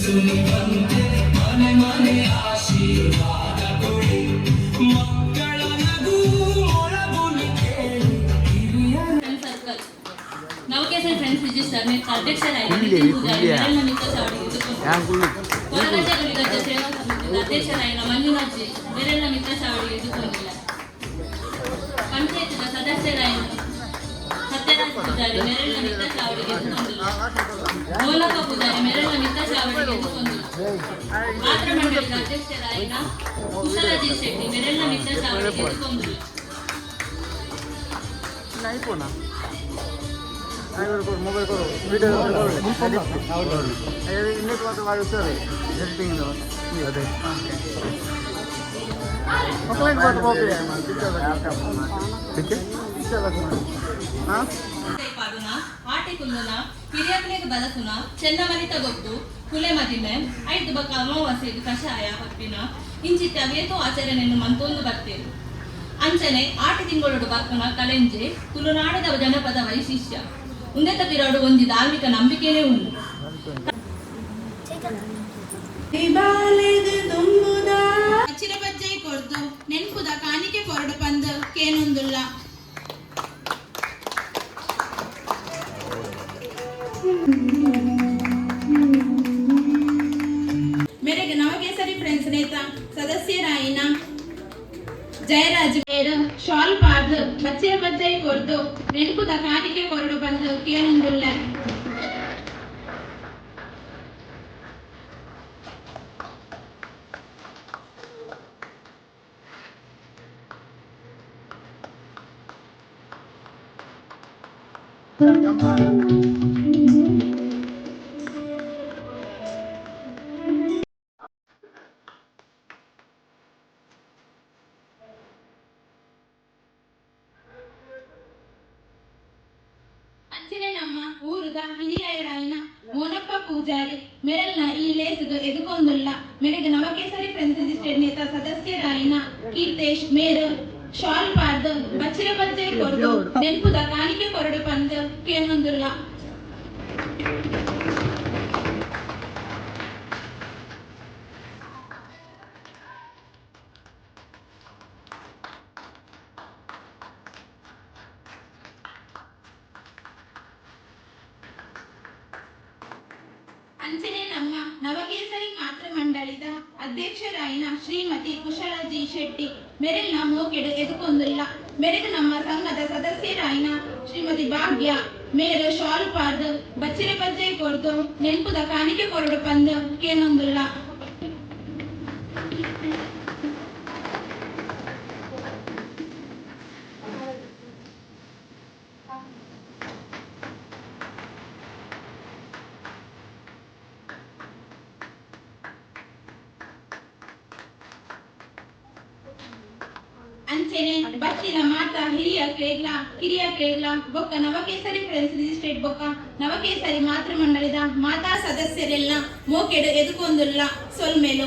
ಮನೆ ಮನೆ ಆಶೀರ್ವಾದ ಕೊಡಿ ಮಕ್ಕಳ ನಗು ಮೊಳಗುಲಿ ಕೇಳಿ ಹಿರಿಯ Friend circle Navakesari friends register ನೇತ ಅಧ್ಯಕ್ಷರಾಗಿ ಹುಲ್ಲಿ, ನಿತಿನ್ ಪೂಜಾರಿ ಹುಲ್ಲಿಯ. ಮೆರೆಲ್ನ ಮಿತ್ರ ಚಾವಡಿಗೆ ಎದುರ್ಕೊಂಡು ಕೊರಗಜ್ಜ ಗುಳಿಗಜ್ಜ ಸೇವಾ ಸಮಿತಿಯ ಅಧ್ಯಕ್ಷರಾಗಿನ ಮಂಜುನಾಥ್ ಜಿ ಮೆರೆಲ್ನ ಮಿತ್ರ ಚಾವಡಿಗೆ ಎದುರ್ಕೊಂಡಿಲ್ಲ. ಪಂಚಾಯತ್ನ ಸದಸ್ಯರಾಗಿನ ಸತ್ಯರಾಜ್ ಪೂಜಾರಿ ಮೆರೆಲ್ನ ಮಿತ್ರ ಚಾವಡಿಗೆ ಎದುರ್ಕೊಂಡಿಲ್ಲ. ಮೋಲಕ ಪೂಜಾರಿ ಮೆರೆಲ್ನ ಮಿತ್ರ ಚಾವಡಿಗೆ ಎದುರ್ಕೊಂಡಿಲ್ಲ. ಮಾತೃ ಮಂಡಳಿಯ ಅಧ್ಯಕ್ಷರಾಗಿನ ಕುಶಲಜಿ ಶೆಟ್ಟಿ ಮೆರೆಲ್ನ ಮಿತ್ರ ಚಾವಡಿಗೆ ಎದುರ್ಕೊಂಡಿಲ್ಲ. ಮೊಬೈಲ್ ಕೊಡು, ವಿಡಿಯೋ. ಎಡಿಟಿಂಗ್ ಅದೇ. ಪಾಡುನ ಆಟಿ ಕುಲ್ಲುನ, ಹಿರಿಯಕ್ಲೆಗ್ ಬಲಸುನ, ಚೆನ್ನಮನಿತ ಗೊತ್ತು, ಕುಲೆ ಮದಿಮೆ ಐದು ಬಕ ಅಮಾವಾಸ್ಯೆಗ್ ಕಷಾಯ ಪಪ್ಪಿನ ಇಂಚಿತ್ತೆ ಅವೇತೋ ಆಚರಣೆಯನ್ನು ಮಂತೊಂದು ಬರ್ತೇವೆ. ಅಂಚನೆ ಆಟಿ ತಿಂಗಳೊಡು ಬರ್ಪುನ ಕಲೆಂಜೆ ತುಳುನಾಡದ ಜನಪದ ವೈಶಿಷ್ಟ್ಯ. ಉಂದೆತ ಪಿರಾಡು ಒಂಜಿ ಧಾರ್ಮಿಕ ನಂಬಿಕೆನೇ ಉಂಡು. ಅಚ್ಚಿರ ಬಜ್ಜೈ ಕೊರ್ದು ನೆನ್ಪುದ ಕಾಣಿಕೆ ಕೊರಡು ಪಂದ್ ಕೇನೊಂದುಲ್ಲ. ಮೇರೆಗೆ ನವಕೇಸರಿ ಫ್ರೆಂಡ್ಸ್ ನೇತ ಸದಸ್ಯರಾಯಿನ ಜಯರಾಜ್ ಮೇರ್ ಶಾಲ್ ಪಾರ್ದ್ ಬಚ್ಚಿರ ಬಜ್ಜೈ ಕೊರ್ದು ನೆನ್ಪುದ ಕಾಣಿಕೆ ಕೊರಡು ಪಂದ್ ಕೇನೊಂದುಲ್ಲ. ಅಂಚನೆ ನಮ್ಮ ಊರುದ ಹಿರಿಯರಾಯಿನ ಮೋನಪ್ಪ ಪೂಜಾರಿ ಮೆರೆಲ್ನ ಈ ಲೇಸುಗು ಎದುಕೊಂದುಲ್ಲ. ಮೆರೆಗ್ ನವಕೇಸರಿ ಫ್ರೆಂಡ್ಸ್ ರಿಜಿಸ್ಟರ್ಡ್ ನೇತ ಸದಸ್ಯರಾಯಿನ ಕೀರ್ತೇಶ್ ಮೇರ್ ಶಾಲ್ ಪಾರ್ದ್ ಬಚ್ಚಿರ ಬಜ್ಜೈ ಕೊರ್ದು ನೆನ್ಪುದ ಕಾಣಿಕೆ ಕೊರಡು ಪಂದ್ ಕೇನೊಂದುಲ್ಲ. ಅಂಚನೆ ನಮ್ಮ ನವಕೇಸರಿ ಮಾತೃ ಮಂಡಳಿದ ಅಧ್ಯಕ್ಷರಾಯಿನ ಶ್ರೀಮತಿ ಕುಶಲ ಜಿ ಶೆಟ್ಟಿ ಮೆರೆಲ್ನ ಮೋಕೆಡು ಎದುಕೊಂದುಲ್ಲ. ಮೆರೆಗ್ ನಮ್ಮ ಸಂಘದ ಸದಸ್ಯರಾಯಿನ ಶ್ರೀಮತಿ ಭಾಗ್ಯ ಮೇರ್ ಶಾಲ್ ಪಾರ್ದ್ ಬಚ್ಚಿರೆ ಬಜ್ಜೈ ಕೊರ್ದು ನೆನ್ಪುದ ಕಾಣಿಕೆ ಕೊರಡು ಪಂದ್ ಕೇನೊಂದುಲ್ಲ. ಅಂಚನೆ ಬತ್ತಿನ ಮಾತ ಹಿರಿಯ ಕ್ಲೇಗ್ಲ ಕಿರಿಯ ಕ್ಲೇಗ್ಲ ಬೊಕ್ಕ ನವಕೇಸರಿ ಫ್ರೆಂಡ್ಸ್ ರಿಜಿಸ್ಟ್ರೇಟ್ ಬೊಕ್ಕ ನವಕೇಸರಿ ಮಾತೃ ಮಂಡಳಿದ ಮಾತಾ ಸದಸ್ಯರೆಲ್ಲ ಮೋಕೆಡು ಎದುಕೊಂದುಲ್ಲ. ಸೊಲ್ಮೆಲು.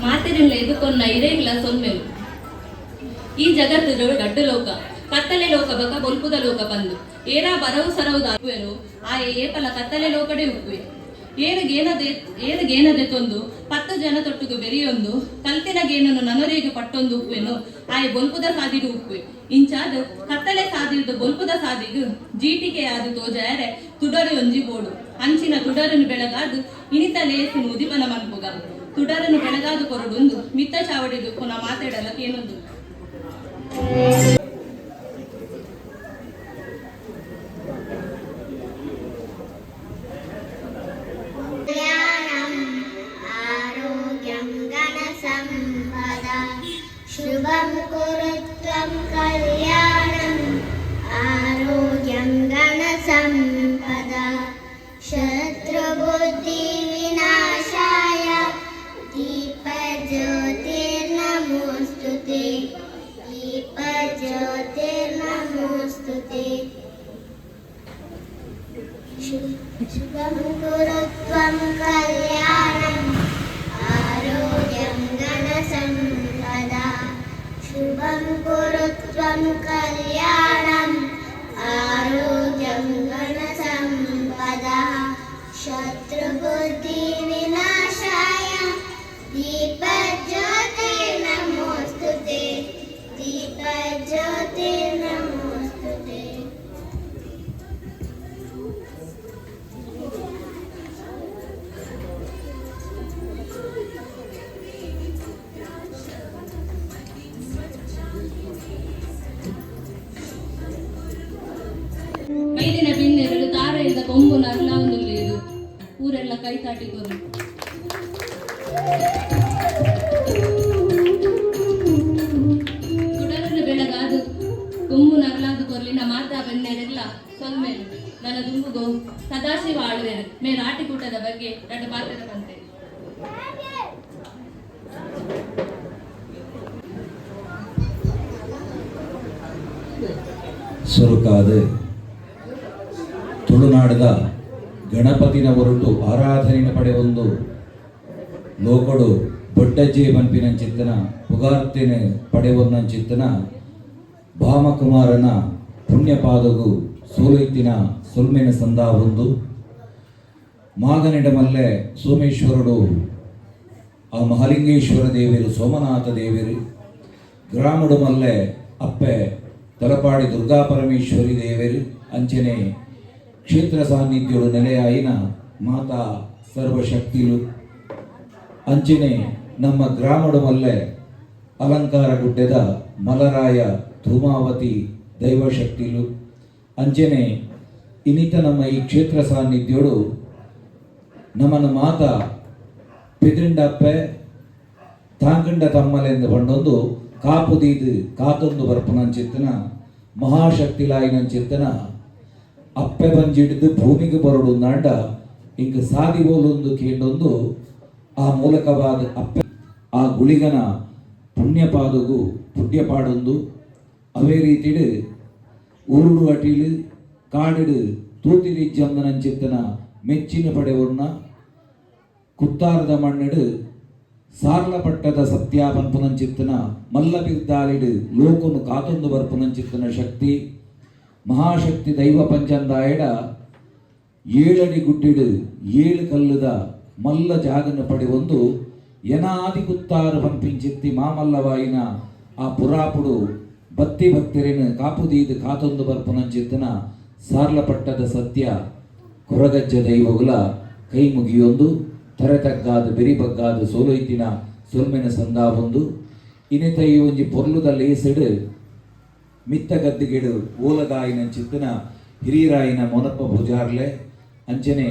ಮಾತೆರೆಲ್ಲ ಎದುಕೊನ್ನ ಇರೇಗ್ಲ ಸೊಲ್ಮೆಲು. ಈ ಜಗತ್ತು ರಡ್ಡು ಲೋಕ, ಕತ್ತಲೆ ಲೋಕ ಬಕ ಬೊಲ್ಪುದ ಲೋಕ ಬಂದು. ಏರಾ ಬರವು ಸರವು ಉಪ್ಪುವೆನು ಆಯೆ ಏಪಲ ಕತ್ತಲೆ ಲೋಕಡೆ ಉಪ್ಪುವೆ. ಏರು ಗೇನದೆ ಏರು ಗೇನದೆ ತೊಂದು 10 ಜನ ತೊಟ್ಟುಗು ಬೆರಿಯೊಂದು ಕಲ್ತಿನ ಗೇನನ್ನು ನನೊರಿಗೆ ಪಟ್ಟೊಂದು ಉಪ್ಪುವೆನು ಆಯೆ ಬೊಲ್ಪುದ ಸಾದಿಡು ಉಪ್ಪುವೆ. ಇಂಚಾದ್ ಕತ್ತಲೆ ಸಾದಿರ್ದು ಬೊಲ್ಪುದ ಸಾದಿಗು ಜೀಟಿಗೆಯಾದು ತೋಜಾಯರೆ ತುಡರು ಒಂಜಿ ಬೋಡು. ಅಂಚಿನ ತುಡರನ್ನು ಬೆಳಗಾದು ಇನಿತ ಲೇಸುನು ಉದಿಪನ ಮನ್ಪುಗ. ತುಡರನ್ನು ಬೆಳಗಾದು ಕೊರಡುಂದು ಮಿತ್ತ ಚಾವಡಿದು ಪುನಃ ಮಾತಾಡಲ ಕೇನೊಂದು. कल्याणम् आरोग्यं गणसम्पदा शुभं कुरु त्वं कल्याणम् आरोग्यं गणसम्पदा शत्रुबुद्धिविनाशाय दीपज्योतिर्नमोऽस्तु ते, दीपज्योतिर्नमोऽस्तु ते। शुभं कुरु त्वं कल्याणम् आरोग्यं गणसम्पदा शुभं कुरु त्वं कल्याणम् आरोग्यं. ಕೊಂಬು ನರ್ಲಾವೊಂದುಲ್ಲೆರ್. ಪೂರೆರ್ಲ ಕೈ ತಾಟಿ ಕೊರು. ತುಡರನ್ನು ಬೆಳಗಾದು ಕೊಂಬು ನರ್ಲಾದು ಕೊರ್ಲಿನ ಮಾತಾ ಬೆನ್ನೆರೆಲ್ಲ ಸೊಲ್ಮೆಲು. ನನ್ನ ದುಂಬುಗು ಸದಾಶಿವ ಆಳ್ವೆರು ಮೇರ್ ಆಟಿಕೂಟದ ಬಗ್ಗೆ ರಡ್ಡ್ ಪಾತೆರ ಪಂತೆರ್. ಸುರುಕಾದ ತುಳುನಾಡದ ಗಣಪತಿನ ಹೊರಟು ಆರಾಧನೆಯ ಪಡೆಯೊಂದು ಲೋಕಡು ಬೊಡ್ಡಜ್ಜೆ ಪನ್ಪಿನಂಚಿತ್ತನ ಪುಗಾರ್ತೆನ ಪಡೆವೊಂದಂಚಿತ್ತನ ಭಾಮಕುಮಾರನ ಪುಣ್ಯಪಾದಗು ಸೋಲೈತಿನ ಸೊಲ್ಮೆನ ಸಂದಾವೊಂದು ಮಾಗನಿಡಮಲ್ಲೆ ಸೋಮೇಶ್ವರುಡು ಆ ಮಹಾಲಿಂಗೇಶ್ವರ ದೇವರು ಸೋಮನಾಥ ದೇವರು ಗ್ರಾಮಡು ಮಲ್ಲೆ ಅಪ್ಪೆ ತಲಪಾಡಿ ದುರ್ಗಾ ಪರಮೇಶ್ವರಿ ದೇವರು ಅಂಚನೆ ಕ್ಷೇತ್ರ ಸಾನ್ನಿಧ್ಯುಡು ನೆಲೆಯಾಯಿನ ಮಾತಾ ಸರ್ವಶಕ್ತಿಲು ಅಂಚನೆ ನಮ್ಮ ಗ್ರಾಮಡು ಮಲ್ಲೆ ಅಲಂಕಾರ ಗುಡ್ಡೆದ ಮಲರಾಯ ಧೂಮಾವತಿ ದೈವಶಕ್ತಿಲು ಅಂಚನೆ ಇನ್ನಿತ ನಮ್ಮ ಈ ಕ್ಷೇತ್ರ ಸಾನ್ನಿಧ್ಯೋಡು ನಮ್ಮನ ಮಾತ ಪಿದ್ರಿಂಡಪ್ಪೆ ತಾಂಕಂಡ ತಮ್ಮಲೆಂದು ಪಂಡೊಂದು ಕಾಪುದೀದು ಕಾತೊಂದು ಬರ್ಪುನಂಚಿತ್ತನ ಮಹಾಶಕ್ತಿಲಾಯಿನಂಚಿತ್ತನ ಅಪ್ಪೆ ಬಂಜಿಡಿದು ಭೂಮಿಗೆ ಬರಡು ನಾಂಡ ಇಂಕ್ ಸಾದಿ ಬೋಲೊಂದು ಕೇಂಡೊಂದು ಆ ಮೂಲಕವಾದ ಅಪ್ಪೆ ಆ ಗುಳಿಗನ ಪುಣ್ಯಪಾದಗು ಪುಣ್ಯಪಾಡೊಂದು ಅವೇ ರೀತಿಡು ಊರುಡು ಅಟಿಲು ಕಾಡಿಡು ತೂತಿರಿಜ್ಜಂದನಂಚಿತ್ತನ ಮೆಚ್ಚಿನ ಪಡೆವನ್ನ ಕುತ್ತಾರದ ಮಣ್ಣಿಡು ಸಾರ್ಲಪಟ್ಟದ ಸತ್ಯ ಪನ್ಪುನಂಚಿತ್ತನ ಮಲ್ಲ ಬಿರ್ದಾಲಿಡು ಲೋಕನು ಕಾತೊಂದು ಬರ್ಪುನಂಚಿತ್ತನ ಶಕ್ತಿ ಮಹಾಶಕ್ತಿ ದೈವ ಪಂಚಂದಾಯಡ ಏಳಡಿ ಗುಡ್ಡಿಡು ಏಳು ಕಲ್ಲುದ ಮಲ್ಲ ಜಾಗನ ಪಡೆವೊಂದು ಎನಾದಿ ಕುತ್ತಾರು ಪಂಪಿಂಚಿತ್ತಿ ಮಾಮಲ್ಲವಾಯಿನ ಆ ಪುರಾಪುಡು ಬತ್ತಿ ಭಕ್ತರೇನು ಕಾಪುದೀದು ಕಾತೊಂದು ಬರ್ಪುನಂಚಿತ್ತನ ಸಾರ್ಲಪಟ್ಟದ ಸತ್ಯ ಕೊರಗಜ್ಜ ದೈವಗುಲ ಕೈ ಮುಗಿಯೊಂದು ತರೆ ತಗ್ಗಾದ ಬೆರಿ ಬಗ್ಗಾದ ಸೋಲೊಯ್ತಿನ ಸೊಲ್ಮೆನ ಸಂದಾವೊಂದು ಇನಿತ ಈ ಒಂಜಿ ಪೊರ್ಲುದ ಲೇಸೆಡು ಮಿತ್ತ ಗದ್ದಿಗೆಡು ಓಲಗಾಯಿನಂಚಿತ್ತನ ಹಿರಿಯರಾಯಿನ ಮೊನಪ್ಪ ಪೂಜಾರ್ಲೆ ಅಂಚನೆ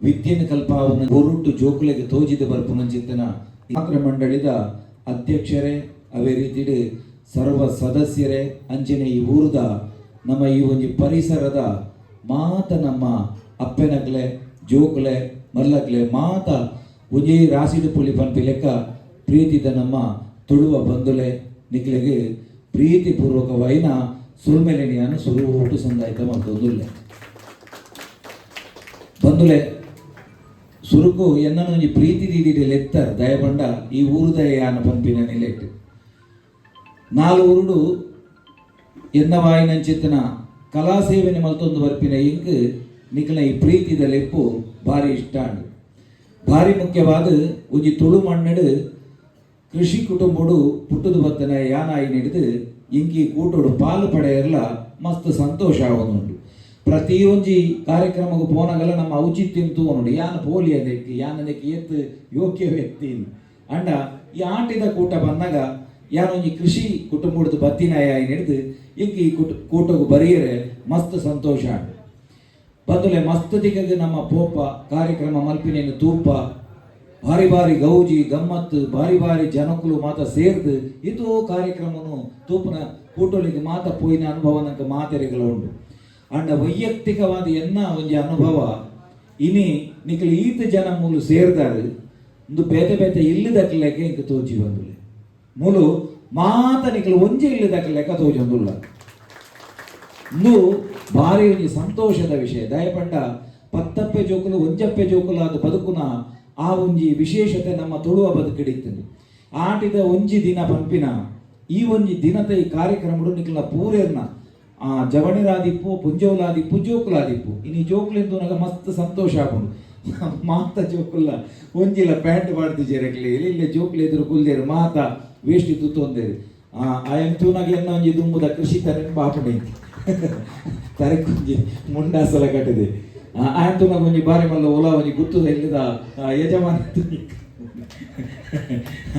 ವಿದ್ಯೆನ ಕಲ್ಪಾವನ ಒರುಟ್ಟು ಜೋಕುಲೆಗೆ ತೋಜಿದ ಬರ್ಪುನಂಚಿತ್ತನ ಮಾತೃ ಮಂಡಳಿದ ಅಧ್ಯಕ್ಷರೇ, ಅವೇ ರೀತಿಡು ಸರ್ವ ಸದಸ್ಯರೇ, ಅಂಚನೆ ಈ ಊರದ ನಮ್ಮ ಈ ಒಂಜಿ ಪರಿಸರದ ಮಾತ ನಮ್ಮ ಅಪ್ಪೆನಗ್ಲೆ ಜೋಕುಲೆ ಮಲ್ಲಗ್ಲೆ ಮಾತ ಒಂಜೇ ರಾಸಿಡು ಪುಲಿ ಪನ್ಪಿ ಲೆಕ್ಕ ಪ್ರೀತಿದ ನಮ್ಮ ತುಳುವ ಬಂಧುಲೆ ನಿಕ್ಲೆಗೆ ಪ್ರೀತಿಪೂರ್ವಕವಾಯಿನ ಸುಲ್ಮೆಲೆನಿಯನ್ನು ಸುರುವುಟು ಸಂದಾಯ್ತ ಮಲ್ತೊಂದುಲ್ಲೆ. ಬಂಧುಲೆ, ಸುರುಕು ಎನ್ನನು ಒಂಜಿ ಪ್ರೀತಿ ದೀದಿಡೆ ಲೆತ್ತರ್ ದಯಪಂಡ ಈ ಊರುದಯ ಯಾನ ಪನ್ಪಿನ ನಿಲೆಟ್ ನಾಲ್ ಊರುಡು ಎನ್ನ ವಾಯಿನಂಚಿತ್ತನ ಕಲಾ ಸೇವೆನೆ ಮಲ್ತೊಂದು ಬರ್ಪಿನ ಇಂಕ್ ನಿಕ್ಲ ಈ ಪ್ರೀತಿದ ಲೆಪ್ಪು ಭಾರಿ ಇಷ್ಟ. ಭಾರಿ ಮುಖ್ಯವಾದ ಒಂಜಿ ತುಳು ಮಣ್ಣಡು ಕೃಷಿ ಕುಟುಂಬಡು ಪುಟ್ಟುದು ಬತ್ತನ ಯಾನಾಯಿ ನಡೆದು ಇಂಕಿ ಕೂಟೋಡು ಪಾಲು ಪಡೆಯರ್ಲ ಮಸ್ತ್ ಸಂತೋಷ ಆವೊಂದುಂಡು. ಪ್ರತಿಯೊಂಜಿ ಕಾರ್ಯಕ್ರಮಕ್ಕೆ ಪೋನಗಲ ನಮ್ಮ ಔಚಿತ್ಯಂ ತೂವೊನುಂಡು. ಯಾನ ಪೋಲಿ ಅದಕ್ಕೆ ಯಾನ ಅದಕ್ಕೆ ಏತ್ ಯೋಗ್ಯ ವ್ಯಕ್ತಿ ಅಂಡ ಈ ಆಟಿದ ಕೂಟ ಬಂದಾಗ ಯಾನೊಂಜಿ ಕೃಷಿ ಕುಟುಂಬದ ಬತ್ತಿನ ಹಿಡಿದು ಇಂಕ್ ಈ ಕೂಟಗು ಬರಿಯರೆ ಮಸ್ತ್ ಸಂತೋಷ. ಬಂದುಲೆ ಮಸ್ತ್ ದಿಕ್ಕಗೆ ನಮ್ಮ ಪೋಪ ಕಾರ್ಯಕ್ರಮ ಮಲ್ಪಿನೇನು ತೂಪ ಭಾರಿ ಭಾರಿ ಗೌಜಿ ಗಮ್ಮತ್ತು ಭಾರಿ ಭಾರಿ ಜನಕುಲು ಮಾತ ಸೇರ್ದು ಇದು ಕಾರ್ಯಕ್ರಮನು ತೂಪನ ಕೂಟೊಲಿಗೆ ಮಾತ ಪೋಯಿನ ಅನುಭವ ನಂಗೆ ಮಾತೆರೆಗಳ ಉಂಡು. ಅಂಡ ವೈಯಕ್ತಿಕವಾದ ಎನ್ನ ಒಂಜಿ ಅನುಭವ ಇನಿ ನಿಕಲು ಈತ ಜನ ಮೂಲು ಸೇರ್ದಾರು ಒಂದು ಬೇತೆ ಬೇತೆ ಇಲ್ಲು ದಕ್ಕಲೆಕ್ಕೆ ಇಂಕ ತೋಜಿ ಬಂದುಲೆ ಮೂಲು ಮಾತ ನಿಕಲು ಒಂಜಿ ಇಲ್ಲು ದಕ್ಕಲೆಕ್ಕ ತೋಜೊಂದುಲ್ಲ. ಇಂದು ಭಾರಿ ಒಂಜಿ ಸಂತೋಷದ ವಿಷಯ. ದಯಪಂಡ ಪತ್ತಪ್ಪೆ ಜೋಕುಲು ಒಂಜಪ್ಪೆ ಜೋಕುಲು ಅದು ಬದುಕುನ ಆ ಒಂಜಿ ವಿಶೇಷತೆ ನಮ್ಮ ತುಳುವ ಬದುಕಿಡಿತ್ತಂದು ಆಟಿದ ಒಂಜಿ ದಿನ ಪಂಪಿನ ಈ ಒಂಜಿ ದಿನದ ಈ ಕಾರ್ಯಕ್ರಮಡು ನಿಕಲ ಪೂರೆರ್ನ ಆ ಜವಣಿರಾದಿಪ್ಪು ಪುಂಜೋಲಾದಿಪ್ಪು ಜೋಕುಲಾದಿಪ್ಪು ಇನಿ ಜೋಕುಲೆಂದು ನಗ ಮಸ್ತ್ ಸಂತೋಷ ಆಪುಂಡು. ಮಾತ ಜೋಕುಲ್ಲ ಒಂಜಿಲ ಪ್ಯಾಂಟ್ ಪಾಡ್ದಿಜೆರಕ್ಲೆ ಇಲ್ಲ ಜೋಕುಲು ಎದುರು ಕುಲ್ದೇರು ಮಾತ ವೇಸ್ಟ್ ತೂತೊಂದೇರು ಆಯನ್ ತೂನಾಗ ಎನ್ನ ಒಂಜಿ ದುಂಬುದ ಕೃಷಿ ತರೆನ್ ಬಾಪುಂಡು ತರೆಕೊಂಜಿ ಮುಂಡಾಸಲ ಕಟ್ಟಿದೆ ಆಯನ್ ತೂನಾಗ ಒಂಜಿ ಬಾರಿ ಮಲ್ಲ ಒಲ ಒಂಜಿ ಗುತ್ತುದ ಇಲ್ಲದ ಯಜಮಾನ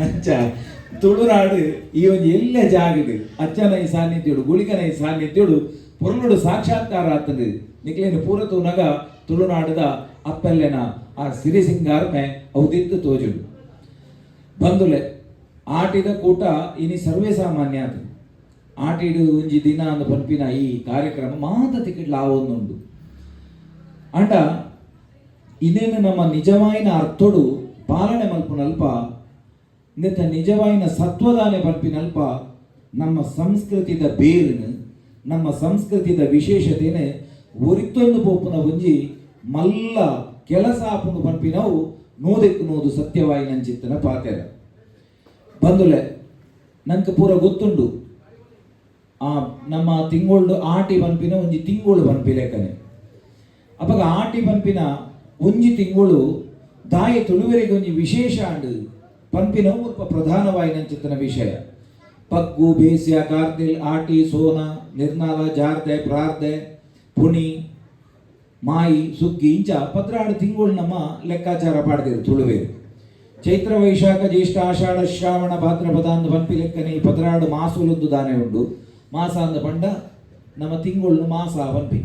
ಅಂಚ ತುಳುನಾಡು ಈ ಒಂಜಿ ಎಲ್ಲ ಜಾಗಡ್ ಅಚ್ಚನ ಈ ಸಾನ್ನಿಧ್ಯೋಡು ಗುಳಿಗನ ಈ ಸಾನ್ನಿಧ್ಯೋಡು ಪೊರ್ಲುಡು ಸಾಕ್ಷಾತ್ಕಾರ ಆತಂದು ನಿಕ್ಲೇನು ಪೂರ ತೂನಗ ತುಳುನಾಡದ ಅಪ್ಪೆಲ್ಲೆನ ಆ ಸಿರಿ ಸಿಂಗಾರಮೆ ಅವು ತೋಜುಂಡು. ಬಂದುಲೆ, ಆಟಿದ ಕೂಟ ಇನಿ ಸರ್ವೇ ಸಾಮಾನ್ಯ ಆತು. ಆಟಿಡು ಒಂಜಿ ದಿನ ಅಂದ್ ಪನ್ಪಿನ ಈ ಕಾರ್ಯಕ್ರಮ ಮಾತ ತಿಕಿಟ್ಲ ಆವೊಂದುಂಡು. ಅಂಡ ಇನ್ನೇನು ನಮ್ಮ ನಿಜವಾಯಿನ ಅರ್ಥೊಡು ಪಾಲನೆ ಮಲ್ಪುನಲ್ಪ, ನೆತ್ತ ನಿಜವಾಯಿನ ಸತ್ವದಾನೆ ಪನ್ಪಿನಲ್ಪ ನಮ್ಮ ಸಂಸ್ಕೃತಿದ ಬೇರಿನ, ನಮ್ಮ ಸಂಸ್ಕೃತಿದ ವಿಶೇಷತೆನೆ ಒರಿತೊಂದು ಪೋಪುನ ಒಂಜಿ ಮಲ್ಲ ಕೆಲಸ ಆಪುಂಡು ಪನ್ಪಿನವು ನೂದೆಕ್ಕು ನೂದು ಸತ್ಯವಾಯಿನಂಚಿತ್ತನ ಪಾತೆರ. ಬಂದುಲೆ, ನಂಗೆ ಪೂರ ಗೊತ್ತುಂಡು. ಆ ನಮ್ಮ ತಿಂಗೊಳ್ಡು ಆಟಿ ಪನ್ಪಿನ ಒಂಜಿ ತಿಂಗಳು ಪನ್ಪಿ ಲೆಕ್ಕನೆ. ಅಪಗ ಆಟಿ ಪನ್ಪಿನ ಒಂಜಿ ತಿಂಗಳು ದಾಯ ತುಳುವೆರಿಗೆ ಒಂಜಿ ವಿಶೇಷ ಆಂಡ್ ಪನ್ಪಿನವು ಮುಲ್ಪ ಪ್ರಧಾನವಾಯಿನಂಚಿತ್ತನ ವಿಷಯ. ಪಗ್ಗು, ಬೇಸ್ಯ, ಕಾರ್ತಿಲ್, ಆಟಿ, ಸೋನ, ನಿರ್ನಾಲ, ಜಾರ್ದೆ, ಪ್ರಾರ್ದೆ, ಪುಣಿ, ಮಾಯಿ, ಸುಗ್ಗಿ, ಇಂಚ 12 ತಿಂಗಳು ನಮ್ಮ ಲೆಕ್ಕಾಚಾರ ಪಾಡ್ದಿರು ತುಳುವೇರು. ಚೈತ್ರ, ವೈಶಾಖ, ಜ್ಯೇಷ್ಠ, ಆಷಾಢ, ಶ್ರಾವಣ, ಭಾದ್ರಪದ ಅಂದ್ ಪನ್ಪಿ ಲೆಕ್ಕನೆ ಈ 12 ಮಾಸುಲೊಂದು ದಾನೆ ಉಂಡು. ಮಾಸ ಅಂದ ಪಂಡ ನಮ್ಮ ತಿಂಗಳು ಮಾಸ ಪನ್ಪಿ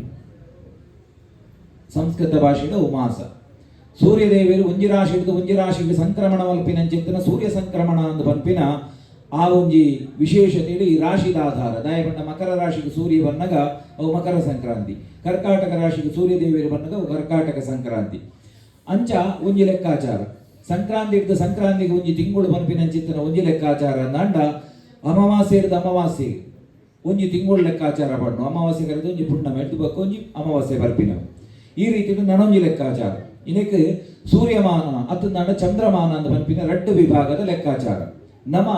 ಸಂಸ್ಕೃತ ಭಾಷೆದ ಮಾಸ. ಸೂರ್ಯದೇವರು ಒಂಜಿ ರಾಶಿ ಹಿಡಿದು ಒಂಜಿ ರಾಶಿಗೆ ಸಂಕ್ರಮಣ ಮಲ್ಪಿನಂಚಿತ್ತನ ಸೂರ್ಯ ಸಂಕ್ರಮಣ ಅಂದ್ ಪನ್ಪಿನ ಆ ಒಂಜಿ ವಿಶೇಷತೆ ಈ ರಾಶಿದ ಆಧಾರ. ದಾಯ ಪಂಡ ಮಕರ ರಾಶಿಗೆ ಸೂರ್ಯ ಬನ್ನಗ ಅವು ಮಕರ ಸಂಕ್ರಾಂತಿ, ಕರ್ಕಾಟಕ ರಾಶಿಗೆ ಸೂರ್ಯದೇವರು ಬನ್ನಗ ಅವು ಕರ್ಕಾಟಕ ಸಂಕ್ರಾಂತಿ. ಅಂಚ ಒಂಜಿ ಲೆಕ್ಕಾಚಾರ. ಸಂಕ್ರಾಂತಿ ಹಿಡಿದು ಸಂಕ್ರಾಂತಿಗೆ ಒಂಜಿ ತಿಂಗಳು ಪನ್ಪಿನಂಚಿತ್ತನ ಒಂಜಿ ಲೆಕ್ಕಾಚಾರ. ಅಂದಾಂಡ ಅಮಾವಾಸ್ಯೆ ಹಿಡಿದು ಅಮಾವಾಸ್ಯೆ ಒಂಜಿ ತಿಂಗಳು ಲೆಕ್ಕಾಚಾರ ಪಣ್ಣು. ಅಮಾವಾಸ್ಯೆ ಕರೆದು ಒಂಜಿ ಪುಣ್ಣಮೆ ಹಿಡ್ದು ಬೊಕ್ಕ ಒಂಜಿ ಅಮಾವಾಸ್ಯೆ ಬರ್ಪಿನವು. ಈ ರೀತಿ ನನೊಂಜಿ ಲೆಕ್ಕಾಚಾರ. ಇದಕ್ಕೆ ಸೂರ್ಯಮಾನ ಅತ್ತಂದಾಂಡ ಚಂದ್ರಮಾನ ಅಂತ ಪನ್ಪಿನ ರಡ್ಡು ವಿಭಾಗದ ಲೆಕ್ಕಾಚಾರ. ನಮ್ಮ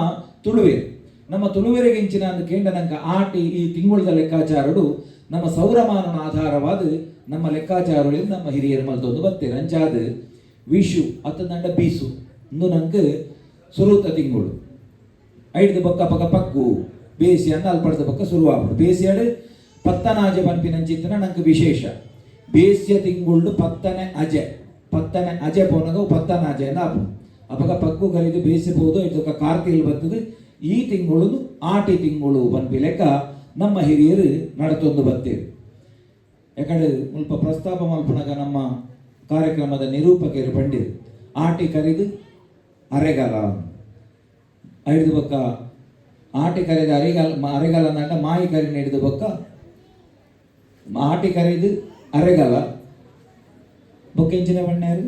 ತುಳುವೇರು, ನಮ್ಮ ತುಳುವೆರೆಗಿಂಚಿನ ಅಂದ್ ಕೇಂಡ ನಂಕ ಆಟಿ ಈ ತಿಂಗಳದ ಲೆಕ್ಕಾಚಾರಡು ನಮ್ಮ ಸೌರಮಾನನ ಆಧಾರವಾದ ನಮ್ಮ ಲೆಕ್ಕಾಚಾರಗಳಲ್ಲಿ ನಮ್ಮ ಹಿರಿಯರು ಮಲ್ತೊಂದು ಬತ್ತೇರು. ಅಂಚಾದ ವಿಷು ಅತ್ತಂದಾಂಡ ಬೀಸು ಇಂದು ನಂಗೆ ಸುರುತ ತಿಂಗಳು. ಐಡ್ದು ಬೊಕ್ಕ ಪಕ್ಕ ಪಗ್ಗು, ಬೇಸಿ ಅಂದ ಅಲ್ಪಡ್ದ ಬೊಕ್ಕ ಸುರುವಾಪುಂಡು. ಬೇಸಿಯಾಡು ಪತ್ತನಾಜೆ ಪನ್ಪಿನಂಚಿತ್ತನ ನಂಗೆ ವಿಶೇಷ. ಬೇಸ್ಯ ತಿಂಗುಳ್ಡು ಪತ್ತನೆ ಅಜೆ, ಪತ್ತನೆ ಅಜೆ ಪೋನಗ ಪತ್ತನಾಜೆ ಅಂದ ಆಪುಂಡು. ಅಪಗ ಪಗ್ಗು ಕರಿದು ಬೇಸಿ ಪೋದು ಇದಕ್ಕ ಕಾರ್ತಿಲ್ ಬರ್ತದೆ. ಈ ತಿಂಗಳು ಆಟಿ ತಿಂಗಳು ಪನ್ಪಿ ಲೆಕ್ಕ ನಮ್ಮ ಹಿರಿಯರು ನಡತೊಂದು ಬತ್ತೇರು. ಯಾಕಂದ್ರೆ ಮುಲ್ಪ ಪ್ರಸ್ತಾಪ ಮಲ್ಪುನಗ ನಮ್ಮ ಕಾರ್ಯಕ್ರಮದ ನಿರೂಪಕರು ಪಂಡಿರು, ಆಟಿ ಕರಿದು ಅರೆಗಾಲ, ಐದು ಬೊಕ್ಕ ಆಟಿ ಕರಿದ ಅರೆಗಾಲ. ಅರೆಗಾಲ ಅಂದಾಗ ಮಾಯಿ ಕರಿ ಹಿಡಿದು ಬೊಕ್ಕ ಆಟಿ ಕರಿದು ಅರೆಗಾಲ ಬೊಕ್ಕ ಎಂಚಿನ ಬಣ್ಣಾರು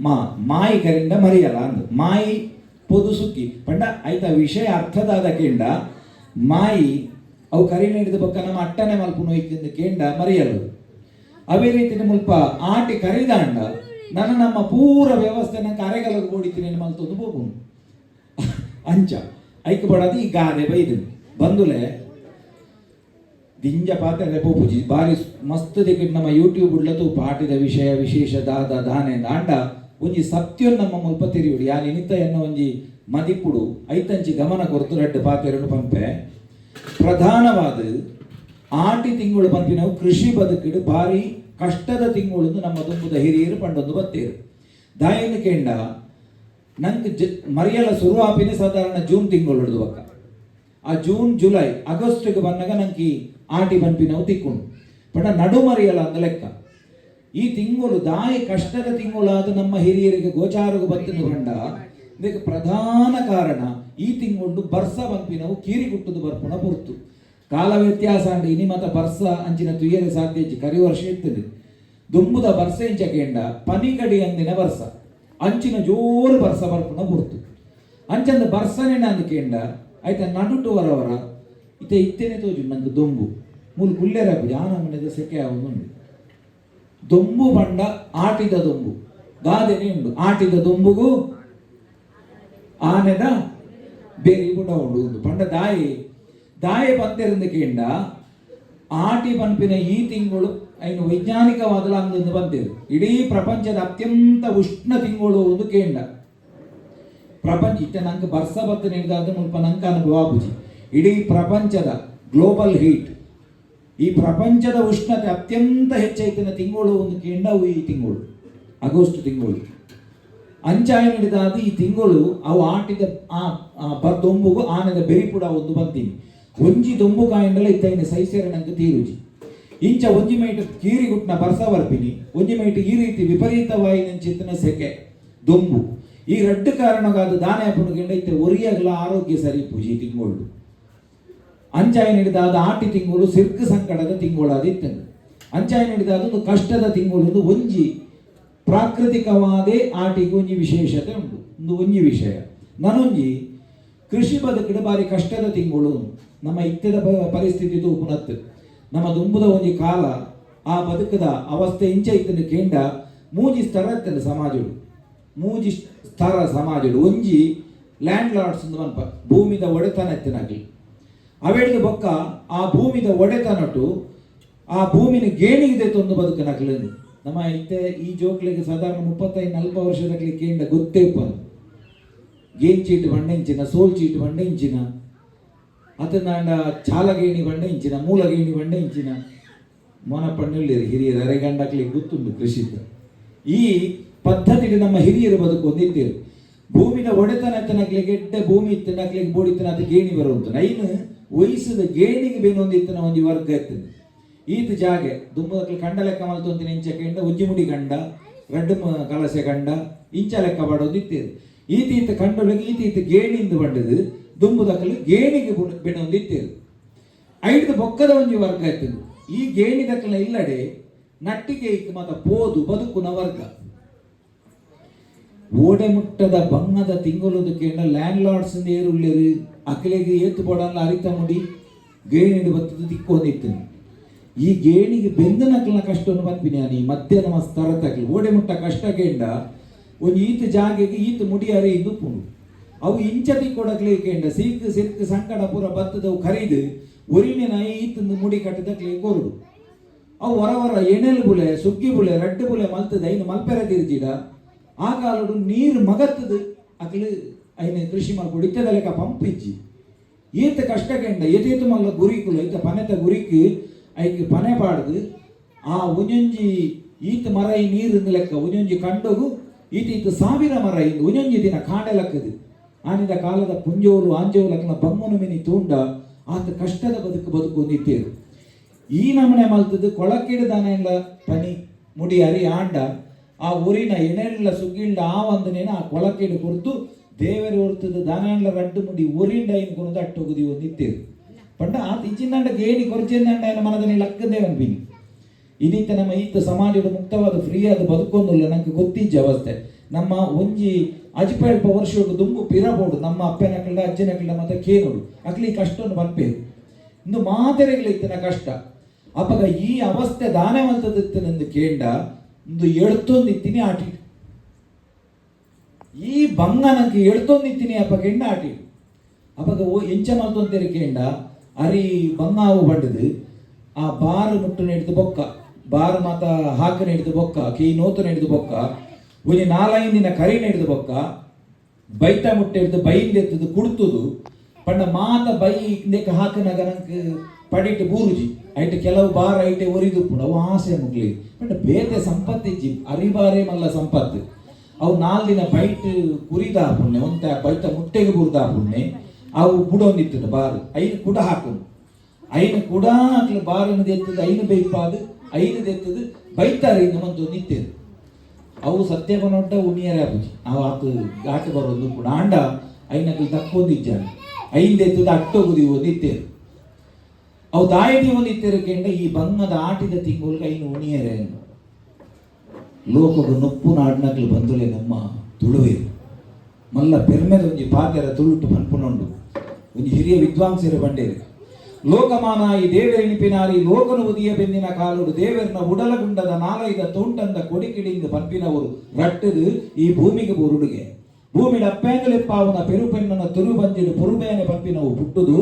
ಮಾ ಮಾಯಿ ಕರಿಂಡ ಮರಿಯಲ್ಲ ಅಂದು ಮಾಯಿ ಪೊದು ಸುಗ್ಗಿ ಪಂಡ. ಐತ ವಿಷಯ ಅರ್ಥದಾದ ಕೇಂಡ, ಮಾಯಿ ಅವು ಕರಿ ಹಿಡಿದು ಬೊಕ್ಕ ನಮ್ಮ ಅಟ್ಟನೆ ಮಲ್ಪುನು ಇಕ್ಕಿಂದು ಕೇಂಡ ಮರಿಯಲು. ಅವೇ ರೀತಿ ಮುಲ್ಪ ಆಟಿ ಕರಿದಾಂಡ ನನ್ನ ನಮ್ಮ ಪೂರ ವ್ಯವಸ್ಥೆ ನಂಗೆ ಅರೆಗಲಗು ಬೋಡಿತೀನಿ ಮಲ್ತೊಂದು ಹೋಗುನು. ಅಂಚ ಐಕ್ ಬಡದು ಈ ಗಾದೆ ಬೈದು. ಬಂದುಲೆ, ದಿಂಜ ಪಾತ್ರೆ ಪೋಪುಜಿ. ಬಾರಿ ಮಸ್ತ್ ದಿಕ್ಕಿಟ್ ನಮ್ಮ ಯೂಟ್ಯೂಬ್ ಉಳ್ಳತು ಪಾಟಿದ ವಿಷಯ ವಿಶೇಷ ದಾದ ದಾನೆ. ದಾಂಡ ಒಂಜಿ ಸತ್ಯನ್ ನಮ್ಮ ಮುಲ್ಪ ತಿರಿಯುಡು. ಯಾನ್ ಇನಿತ ಎನ್ನ ಒಂಜಿ ಮದಿಪುಡು ಐತಂಚಿ ಗಮನ ಕೊರ್ತು ರಡ್ಡು ಪಾತೆರನು ಪಂಪೆ. ಪ್ರಧಾನವಾದ ಆಟಿ ತಿಂಗಳು ಪನ್ಪಿನವು ಕೃಷಿ ಬದುಕಿಡು ಬಾರಿ ಕಷ್ಟದ ತಿಂಗಳು ನಮ್ಮ ದುಂಬುದ ಹಿರಿಯರು ಪಂಡೊಂದು ಬತ್ತೇರು. ದಾಯನ ಕೇಂಡ, ನಂಗೆ ಮರಿಯಲ ಶುರುವಾಪಿನ ಸಾಧಾರಣ ಜೂನ್ ತಿಂಗಳು ಹಿಡಿದು ಬಕ್ಕ ಆ ಜೂನ್, ಜುಲೈ, ಆಗಸ್ಟ್ಗೆ ಬಂದಾಗ ನಂಗೆ ಈ ಆಟಿ ಪನ್ಪಿನವು ತಿಕ್ಕೊಂಡು. ಪಂಡ ನಡು ಮರಿಯಲ ಅಂದ ಲೆಕ್ಕ. ಈ ತಿಂಗಳು ದಾಯಿ ಕಷ್ಟದ ತಿಂಗಳಾದ ನಮ್ಮ ಹಿರಿಯರಿಗೆ ಗೋಚಾರಗು ಬತ್ತಿನ ಪಂಡ, ಇದಕ್ಕೆ ಪ್ರಧಾನ ಕಾರಣ ಈ ತಿಂಗಳು ಬರ್ಸ ಪನ್ಪಿನವು ಕೀರಿಗುಟ್ಟುದು ಬರ್ಪುಣ ಪೊರ್ತು. ಕಾಲ ವ್ಯತ್ಯಾಸ ಅಂಡ್ ಇನಿ ಮತ ಬರ್ಸ ಅಂಚಿನ ತುಯ್ಯರೆ ಸಾಧ್ಯ ಇಜ್ಜಿ. ಕರಿ ವರ್ಷ ಇರ್ತದೆ. ದುಂಬುದ ಬರ್ಸ ಇಂಚ ಕೇಂಡ, ಪನಿಕಡಿ ಅಂದಿನ ಬರ್ಸ, ಅಂಚಿನ ಜೋರು ಬರ್ಸ ಬರ್ಪುಣ ಪೊರ್ತು. ಅಂಚಂದ ಬರ್ಸನೆ ಅಂದ್ ಕೇಂಡ, ಆಯ್ತ ನಡುಟು ವರವರ ಇತ್ತೆ ಇತ್ತೇನೆ ತೋಜು ನಂಗೆ ದೊಂಬು. ಮೂಲು ಕುಲ್ಲೆರ ಜಾನ ಮನೆದ ಸೆಕೆ ಆವೊಂದುಂಡು. ದೊಂಬು ಪಂಡ ಆಟಿದ ದೊಂಬು. ಗಾದೆನೆ ಉಂಡು, ಆಟಿದ ದೊಂಬುಗು ಆನೆದ ಬೇರಿ ಕೂಡ ಉಂಡು. ಉಂದು ಪಂಡ ದಾಯಿ ದಾಯಿ ಪಂತೆರಿಂದ ಕೇಂಡ, ಆಟಿ ಪನ್ಪಿನ ಈ ತಿಂಗಳು ಐನು ವೈಜ್ಞಾನಿಕವಾದಲ ಅಂದೊಂದು ಬಂತಿರು. ಇಡೀ ಪ್ರಪಂಚದ ಅತ್ಯಂತ ಉಷ್ಣ ತಿಂಗಳು ಒಂದು ಕೇಂಡ. ಪ್ರಪಂಚ ಇತ್ತೆ ನಂಗೆ ಬರ್ಸ ಬತ್ತ ನೀಡಿದಾದ ಮುಲ್ಪ ನಂಗೆ ಅನುಭವ ಆಪುಜಿ. ಇಡೀ ಪ್ರಪಂಚದ ಗ್ಲೋಬಲ್ ಹೀಟ್, ಈ ಪ್ರಪಂಚದ ಉಷ್ಣತೆ ಅತ್ಯಂತ ಹೆಚ್ಚೈತಿನ ತಿಂಗಳು ಒಂದು ಕೇಂಡವು ಈ ತಿಂಗಳು, ಆಗಸ್ಟ್ ತಿಂಗಳು. ಅಂಚಾಯ ಹಿಡಿದಾದ ಈ ತಿಂಗಳು ಅವು ಆಟಿದ ಆ ದೊಂಬುಗು ಆನೆದ ಬೆರಿಪುಡ ಒಂದು ಬಂತೀನಿ. ಒಂಜಿ ದೊಂಬು ಕಾಯಿಂಡಲ ಇತ್ತೈನ ಸೈಸೇರ ನಂಗೆ ತೀರುಜಿ. ಇಂಚ ಒಂಜಿ ಮೈಟ್ ಕೀರಿಗುಟ್ನ ಬರ್ಸ ಬರ್ಪಿನಿ, ಒಂಜಿ ಮೈಟ್ ಈ ರೀತಿ ವಿಪರೀತವಾಯಿನಂಚಿತ್ತಿನ ಸೆಕೆ ದೊಂಬು, ಈ ರಡ್ಡು ಕಾರಣಗಾದ ದಾನೆ ಅಪ್ಪುನು ಇತ್ತೆ ಒರಿಯಗ್ಲ ಆರೋಗ್ಯ ಸರಿ ಪೂಜಿ ತಿಂಗಳು. ಅಂಚಾಯಿ ಹಿಡಿದಾದ ಆಟಿ ತಿಂಗಳು ಸಿರ್ಕ್ ಸಂಕಟದ ತಿಂಗಳಾದಿತ್ತಂದು. ಅಂಚಾಯಿ ಹಿಡಿದಾದ ಒಂದು ಕಷ್ಟದ ತಿಂಗಳು. ಒಂಜಿ ಪ್ರಾಕೃತಿಕವಾದೇ ಆಟಿಗೆ ಒಂಜಿ ವಿಶೇಷತೆ ಉಂಟು. ಒಂದು ಒಂಜಿ ವಿಷಯ. ನನೊಂಜಿ ಕೃಷಿ ಬದುಕಿಡ ಬಾರಿ ಕಷ್ಟದ ತಿಂಗಳು. ನಮ್ಮ ಇತ್ತೆದ ಪರಿಸ್ಥಿತಿ ತೂಪುನತ್ತು ನಮ್ಮ ದುಂಬುದ ಒಂಜಿ ಕಾಲ ಆ ಬದುಕದ ಅವಸ್ಥೆ ಇಂಚ ಇತ್ತಂದು ಕೇಂಡ. ಮೂಜಿ ಸ್ತರ ಇತ್ತಂದು ಸಮಾಜಡು, ಮೂಜಿ ಸ್ತರ ಸಮಾಜಡು. ಒಂಜಿ ಲ್ಯಾಂಡ್ ಲಾರ್ಡ್ಸ್ ಮನ್ಪ ಭೂಮಿದ ಒಡೆತನ ಎತ್ತಿನಾಗ್ಲಿ. ಅವೆಡ್ದು ಬೊಕ್ಕ ಆ ಭೂಮಿದ ಒಡೆತನಟು ಆ ಭೂಮಿನ ಗೇಣಿಗಿದೆ ತೊಂದು ಬದುಕನಕ್ಲು. ನಮ್ಮ ಇತ್ತೆ ಈ ಜೋಕ್ಲಿಗೆ ಸಾಧಾರಣ 35-40 ವರ್ಷದಕ್ಲಿ ಕೇಂಡ ಗೊತ್ತೇ ಉಪ್ಪನು. ಗೇನ್ ಚೀಟ್ ಬಂಡೆ ಇಂಚಿನ, ಸೋಲ್ ಚೀಟ್ ಬಂಡೆ ಇಂಚಿನ, ಅತನಾಂಡ ಚಾಲಗೇಣಿ ಬಂಡೆ ಇಂಚಿನ, ಮೂಲಗೇಣಿ ಬಂಡೆ ಇಂಚಿನ. ಮೊನ ಪಣ್ಣುಲ್ಲೇರು ಹಿರಿಯರು ಅರೆಗಂಡಕ್ಲಿ ಗೊತ್ತುಂಡು ಕೃಷಿತ ಈ ಪದ್ಧತಿಗೆ. ನಮ್ಮ ಹಿರಿಯರು ಬದುಕು ಒಂದಿತ್ತೇರು. ಭೂಮಿದ ಒಡೆತನ ಎತ್ತನಕ್ಲಿಗೆ ಎಡ್ಡೆ ಭೂಮಿ ಇತ್ತು ನಕ್ಲಿಗೆ ಬೋಡಿತ್ತನ ಅದು ಗೇಣಿ ಬರುವಂತ ಐನು ವಯಸ್ಸದ ಗೇಣಿಗೆ ಬೇನೊಂದಿತ್ತನ ಒಂಜಿ ವರ್ಗ ಇತ್ತದ. ಈತ ಜಾಗೆ ದುಂಬದಕ್ಲು ಕಂಡ ಲೆಕ್ಕ ಮಲ್ತೊಂತಿನ ಇಂಚ ಕೆಂಡ ಒಂಜಿ ಮುಡಿ ಕಂಡ, ರಡ್ಡು ಕಲಸೆ ಕಂಡ ಇಂಚ ಲೆಕ್ಕ ಪಾಡೊಂದಿತ್ತೇರು. ಈತ ಈತ ಕಂಡೊಳಗೆ ಈತ ಈತ ಗೇಣಿಂದ ಬಂಡದು ದುಂಬುದಕ್ಕಲು ಗೇಣಿಗೆ ಬೆಣೊಂದಿತ್ತೇರು. ಐಡ್ದು ಬೊಕ್ಕದ ಒಂಜಿ ವರ್ಗ ಇತ್ತದು. ಈ ಗೇಣಿ ದಕ್ಕಲ ಇಲ್ಲಡೆ ನಟ್ಟಿಗೆ ಇಕ್ ಮಾತ ಪೋದು ಬದುಕುನ ವರ್ಗ. ಓಡೆ ಮುಟ್ಟದ ಬಂಗದ ತಿಂಗಳು ಕೇಂದ್ರ ಲ್ಯಾಂಡ್ ಲಾರ್ಡ್ಸ್ ಏರುಳ್ಳೇರು. ಅಕಲೆಗೆ ಏತು ಬೋಡಲ್ಲ ಅರಿತ ಮುಡಿ ಗೇಣಿಡು ಬತ್ತದ ತಿಕ್ಕೊಂದಿತ್ತು. ಈ ಗೇಣಿಗೆ ಬೆಂದನಕ್ಲನ ಕಷ್ಟವನ್ನು ಪನ್ಪಿನಿ ಈ ಮಧ್ಯ ನಮ್ಮ ಸ್ತರ ತಕ್ಲಿ. ಓಡೆ ಮುಟ್ಟ ಕಷ್ಟ ಕೇಂಡ, ಒಂಜಿ ಈತ ಜಾಗೆಗೆ ಈತ ಮುಡಿ ಅರಿ ಇದು ಪುಂಡು. ಅವು ಇಂಚ ತಿಕ್ಕೊಡಕ್ಲೆ ಕೇಂಡ ಸೀಕ್ ಸಿರ್ಕ್ ಸಂಕಟ ಪೂರ ಬತ್ತದವು ಖರೀದು ಒರಿನೆ ನಾಯಿ ಈತಂದು ಮುಡಿ ಕಟ್ಟದಕ್ಲೆ ಕೊರುಡು. ಅವು ಹೊರ ಹೊರ ಎಣೆಲ್ ಬುಲೆ, ಸುಗ್ಗಿ ಬುಲೆ, ರಡ್ಡು ಬುಲೆ ಮಲ್ತದ ಐನು ಮಲ್ಪೆರ ತಿರ್ಜಿಡ. ಆ ಕಾಲಡು ನೀರು ಮಗತ್ತದು ಅಕ್ಲು ಐನ ಕೃಷಿ ಮಲ್ಪೊಡು. ಇತ್ತದ ಲೆಕ್ಕ ಪಂಪ್ ಇಜ್ಜಿ. ಈತ ಕಷ್ಟ ಕೆಂಡ ಏತೇತು ಮಲ್ಲ ಗುರಿಕುಲು ಐತ ಪನೆತ ಗುರಿಕ್ ಐಕ್ ಪನೆ ಪಾಡ್ದು ಆ ಒಂಜೊಂಜಿ ಈತ ಮರ ಈ ನೀರು ಲೆಕ್ಕ ಒಂಜೊಂಜಿ ಕಂಡಗು ಈತ ಈತ ಸಾವಿರ ಮರ ಇಂದು ಒಂಜೊಂಜಿ ದಿನ ಕಾಂಡೆ ಲಕ್ಕದು. ಆನಿದ ಕಾಲದ ಪುಂಜೋಲು ಆಂಜೋಲು ಅಕ್ಲ ಬಮ್ಮನು ಮಿನಿ ತೂಂಡ ಆತ ಕಷ್ಟದ ಬದುಕು ಬದುಕು ಒಂದಿತ್ತೇರು. ಈ ನಮನೆ ಮಲ್ತದ್ದು ಕೊಳಕಿಡ ದಾನೆಲ್ಲ ಪನಿ ಮುಡಿ ಅರಿ ಆಂಡ ಆ ಊರಿನ ಎಣೆಲ್ಲ ಸುಗ್ಗಿಂಡ ಆ ಒಂದನೇನ ಆ ಕೊಳಕಿಡು ಕೊರ್ತು ದೇವರ ಹೊರ್ತದ ದಾನೆಲ್ಲ ರಡ್ಡು ಮುಡಿ ಊರಿಂಡ ಐನ್ ಕೊನದು ಅಟ್ಟೋಗುದಿ ಒಂದಿತ್ತೇರು. ಪಂಡ ಆತ ಇಚ್ಚಿಂದಂಡ ಗೇಣಿ ಕೊರ್ಚಿಂದಂಡ ಐನ ಮನದನಿ ಲಕ್ಕದೇ ಅನ್ಪಿನಿ. ಇದೀತ ನಮ್ಮ ಈತ ಸಮಾಜದ ಮುಕ್ತವಾದ ಫ್ರೀ ಆದ ಬದುಕೊಂದುಲ್ಲ. ನಂಗೆ ಗೊತ್ತಿಜ್ಜ ಅವಸ್ಥೆ. ನಮ್ಮ ಒಂಜಿ ಅಜಿಪ ವರ್ಷ ದುಂಬು ಪಿರಬೋಡು ನಮ್ಮ ಅಪ್ಪನ ಕಳ್ಳ ಅಜ್ಜನ ಕಳ್ಳ ಮತ್ತೆ ಕೇನೋಡು ಅಕ್ಲಿ ಕಷ್ಟವನ್ನು ಪನ್ಪೇರು. ಇಂದು ಮಾತೆರೆಗಳ ಇತ್ತಿನ ಕಷ್ಟ. ಅಪಗ ಈ ಅವಸ್ಥೆ ದಾನೆ ಮಲ್ತದಿತ್ತನೆಂದು ಕೇಂಡ, ಇಂದು ಎಡ್ತೊಂದಿತ್ತೀನಿ ಆಟಿ. ಈ ಬಂಗ ನಂಗೆ ಎಡ್ತೊಂದಿತ್ತೀನಿ ಅಪ್ಪ ಕೆಂಡ ಆಟಿ. ಅಪಗ ಓ ಎಂಚ ಮಲ್ತೊಂತೇರಿ ಕೇಂಡ, ಅರಿ ಬಂಗಾವು ಬಂಡದು ಆ ಬಾರು ಮುಟ್ಟು ಹಿಡಿದು ಬೊಕ್ಕ, ಬಾರು ಮಾತ ಹಾಕನ ಹಿಡಿದು ಬೊಕ್ಕ, ಕೀ ನೋತನ ಹಿಡಿದು ಬೊಕ್ಕ, ಒಂಜಿ ನಾಲೈದು ದಿನ ಕರಿನ ಹಿಡಿದು ಬೊಕ್ಕ, ಬೈತ ಮುಟ್ಟೆ ಹಿಡಿದು ಬೈಂದ ಎತ್ತದು ಕುಡ್ತುದು. ಪಂಡ ಮಾತ ಬೈ ಇಂದೆಕ್ ಹಾಕನಾಗ ನಂಗೆ ಪಡಿಟ್ ಬೂರುಜಿ. ಐಟ್ ಕೆಲವು ಬಾರ ಐಟೆ ಒರಿದುಪ್ಪುಂಡು. ಅವು ಆಸೆ ಮುಗ್ಲಿ. ಪಂಡ ಬೇತೆ ಸಂಪತ್ತಿಜ್ಜಿ, ಅರಿಬಾರೆ ಮಲ್ಲ ಸಂಪತ್ತು. ಅವು ನಾಲ್ ದಿನ ಬೈಟ್ ಕುರಿದ ಪುಣ್ಯ ಒಂತ ಬೈತ ಮುಟ್ಟೆಗೆ ಬುರ್ದ ಪುಣ್ಯ ಅವು ಬುಡೊಂದಿತ್ತು ಬಾರು. ಐನು ಕುಡ ಹಾಕುನು. ಐನು ಕುಡ ಅಕ್ಲು ಬಾರನ್ನು ದೆತ್ತದು, ಐನು ಬೈಪಾದು, ಐನು ದೆತ್ತದು ಬೈತಾರೆ. ಇನ್ನು ಮಂತು ನಿತ್ತೇರು. ಅವು ಸತ್ಯ ಬನೊಟ್ಟ ಉಣಿಯರೇ ಆಪುಜಿ. ಅವು ಆತು ಘಾಟ್ ಬರೋದು ಕೂಡ. ಆಂಡ ಐನಕ್ಲು ತಕ್ಕೊಂದಿಜ್ಜಾನೆ. ಐನ್ ದೆತ್ತದು ಅಟ್ಟೋಗುದಿ ಒಂದಿತ್ತೇರು. ಅವು ದಾಯದಿ ಒಂದಿತ್ತೇರು ಕೆಂಡ, ಈ ಬಂಗದ ಆಟಿದ ತಿಂಗಳಿಗೆ ಐನು ಉಣಿಯರೆ. ಲೋಕಗು ನುಪ್ಪು ನಾಡ್ನಕ್ಲು ಬಂದುಲೆ ನಮ್ಮ ತುಳುವೇರು. ಮಲ್ಲ ಪೆರ್ಮೆದ ಒಂಜಿ ಪಾತೆರ ತುಳುಟು ಪನ್ಪುನೊಂಡು. ಒಂಜಿ ಹಿರಿಯ ವಿದ್ವಾಂಸರು ಬಂಡೇರು, ಲೋಕಮಾನ ಈ ದೇವರೆಣಿಪಿನಾರಿ ಲೋಕನು ಉದಿಯ ಬೆಂದಿನ ಕಾಲುಡು ದೇವರನ ಉಡಲಗುಂಡದ ನಾಲೈದ ತೋಂಟಂದ ಕೊಡಿಕಿಡಿಂದ ಪನ್ಪಿನವರು ರಟ್ಟದು ಈ ಭೂಮಿಗೆ ಬುರುಡುಗೆ. ಭೂಮಿಡ ಅಪ್ಪೇಂಗಲೆಪ್ಪಾವನ ಪೆರುಪೆಣ್ಣನ ತುರುಬಂಜಿಡು ಪುರುಬೇನೆ ಪನ್ಪಿನವು ಪುಟ್ಟುದು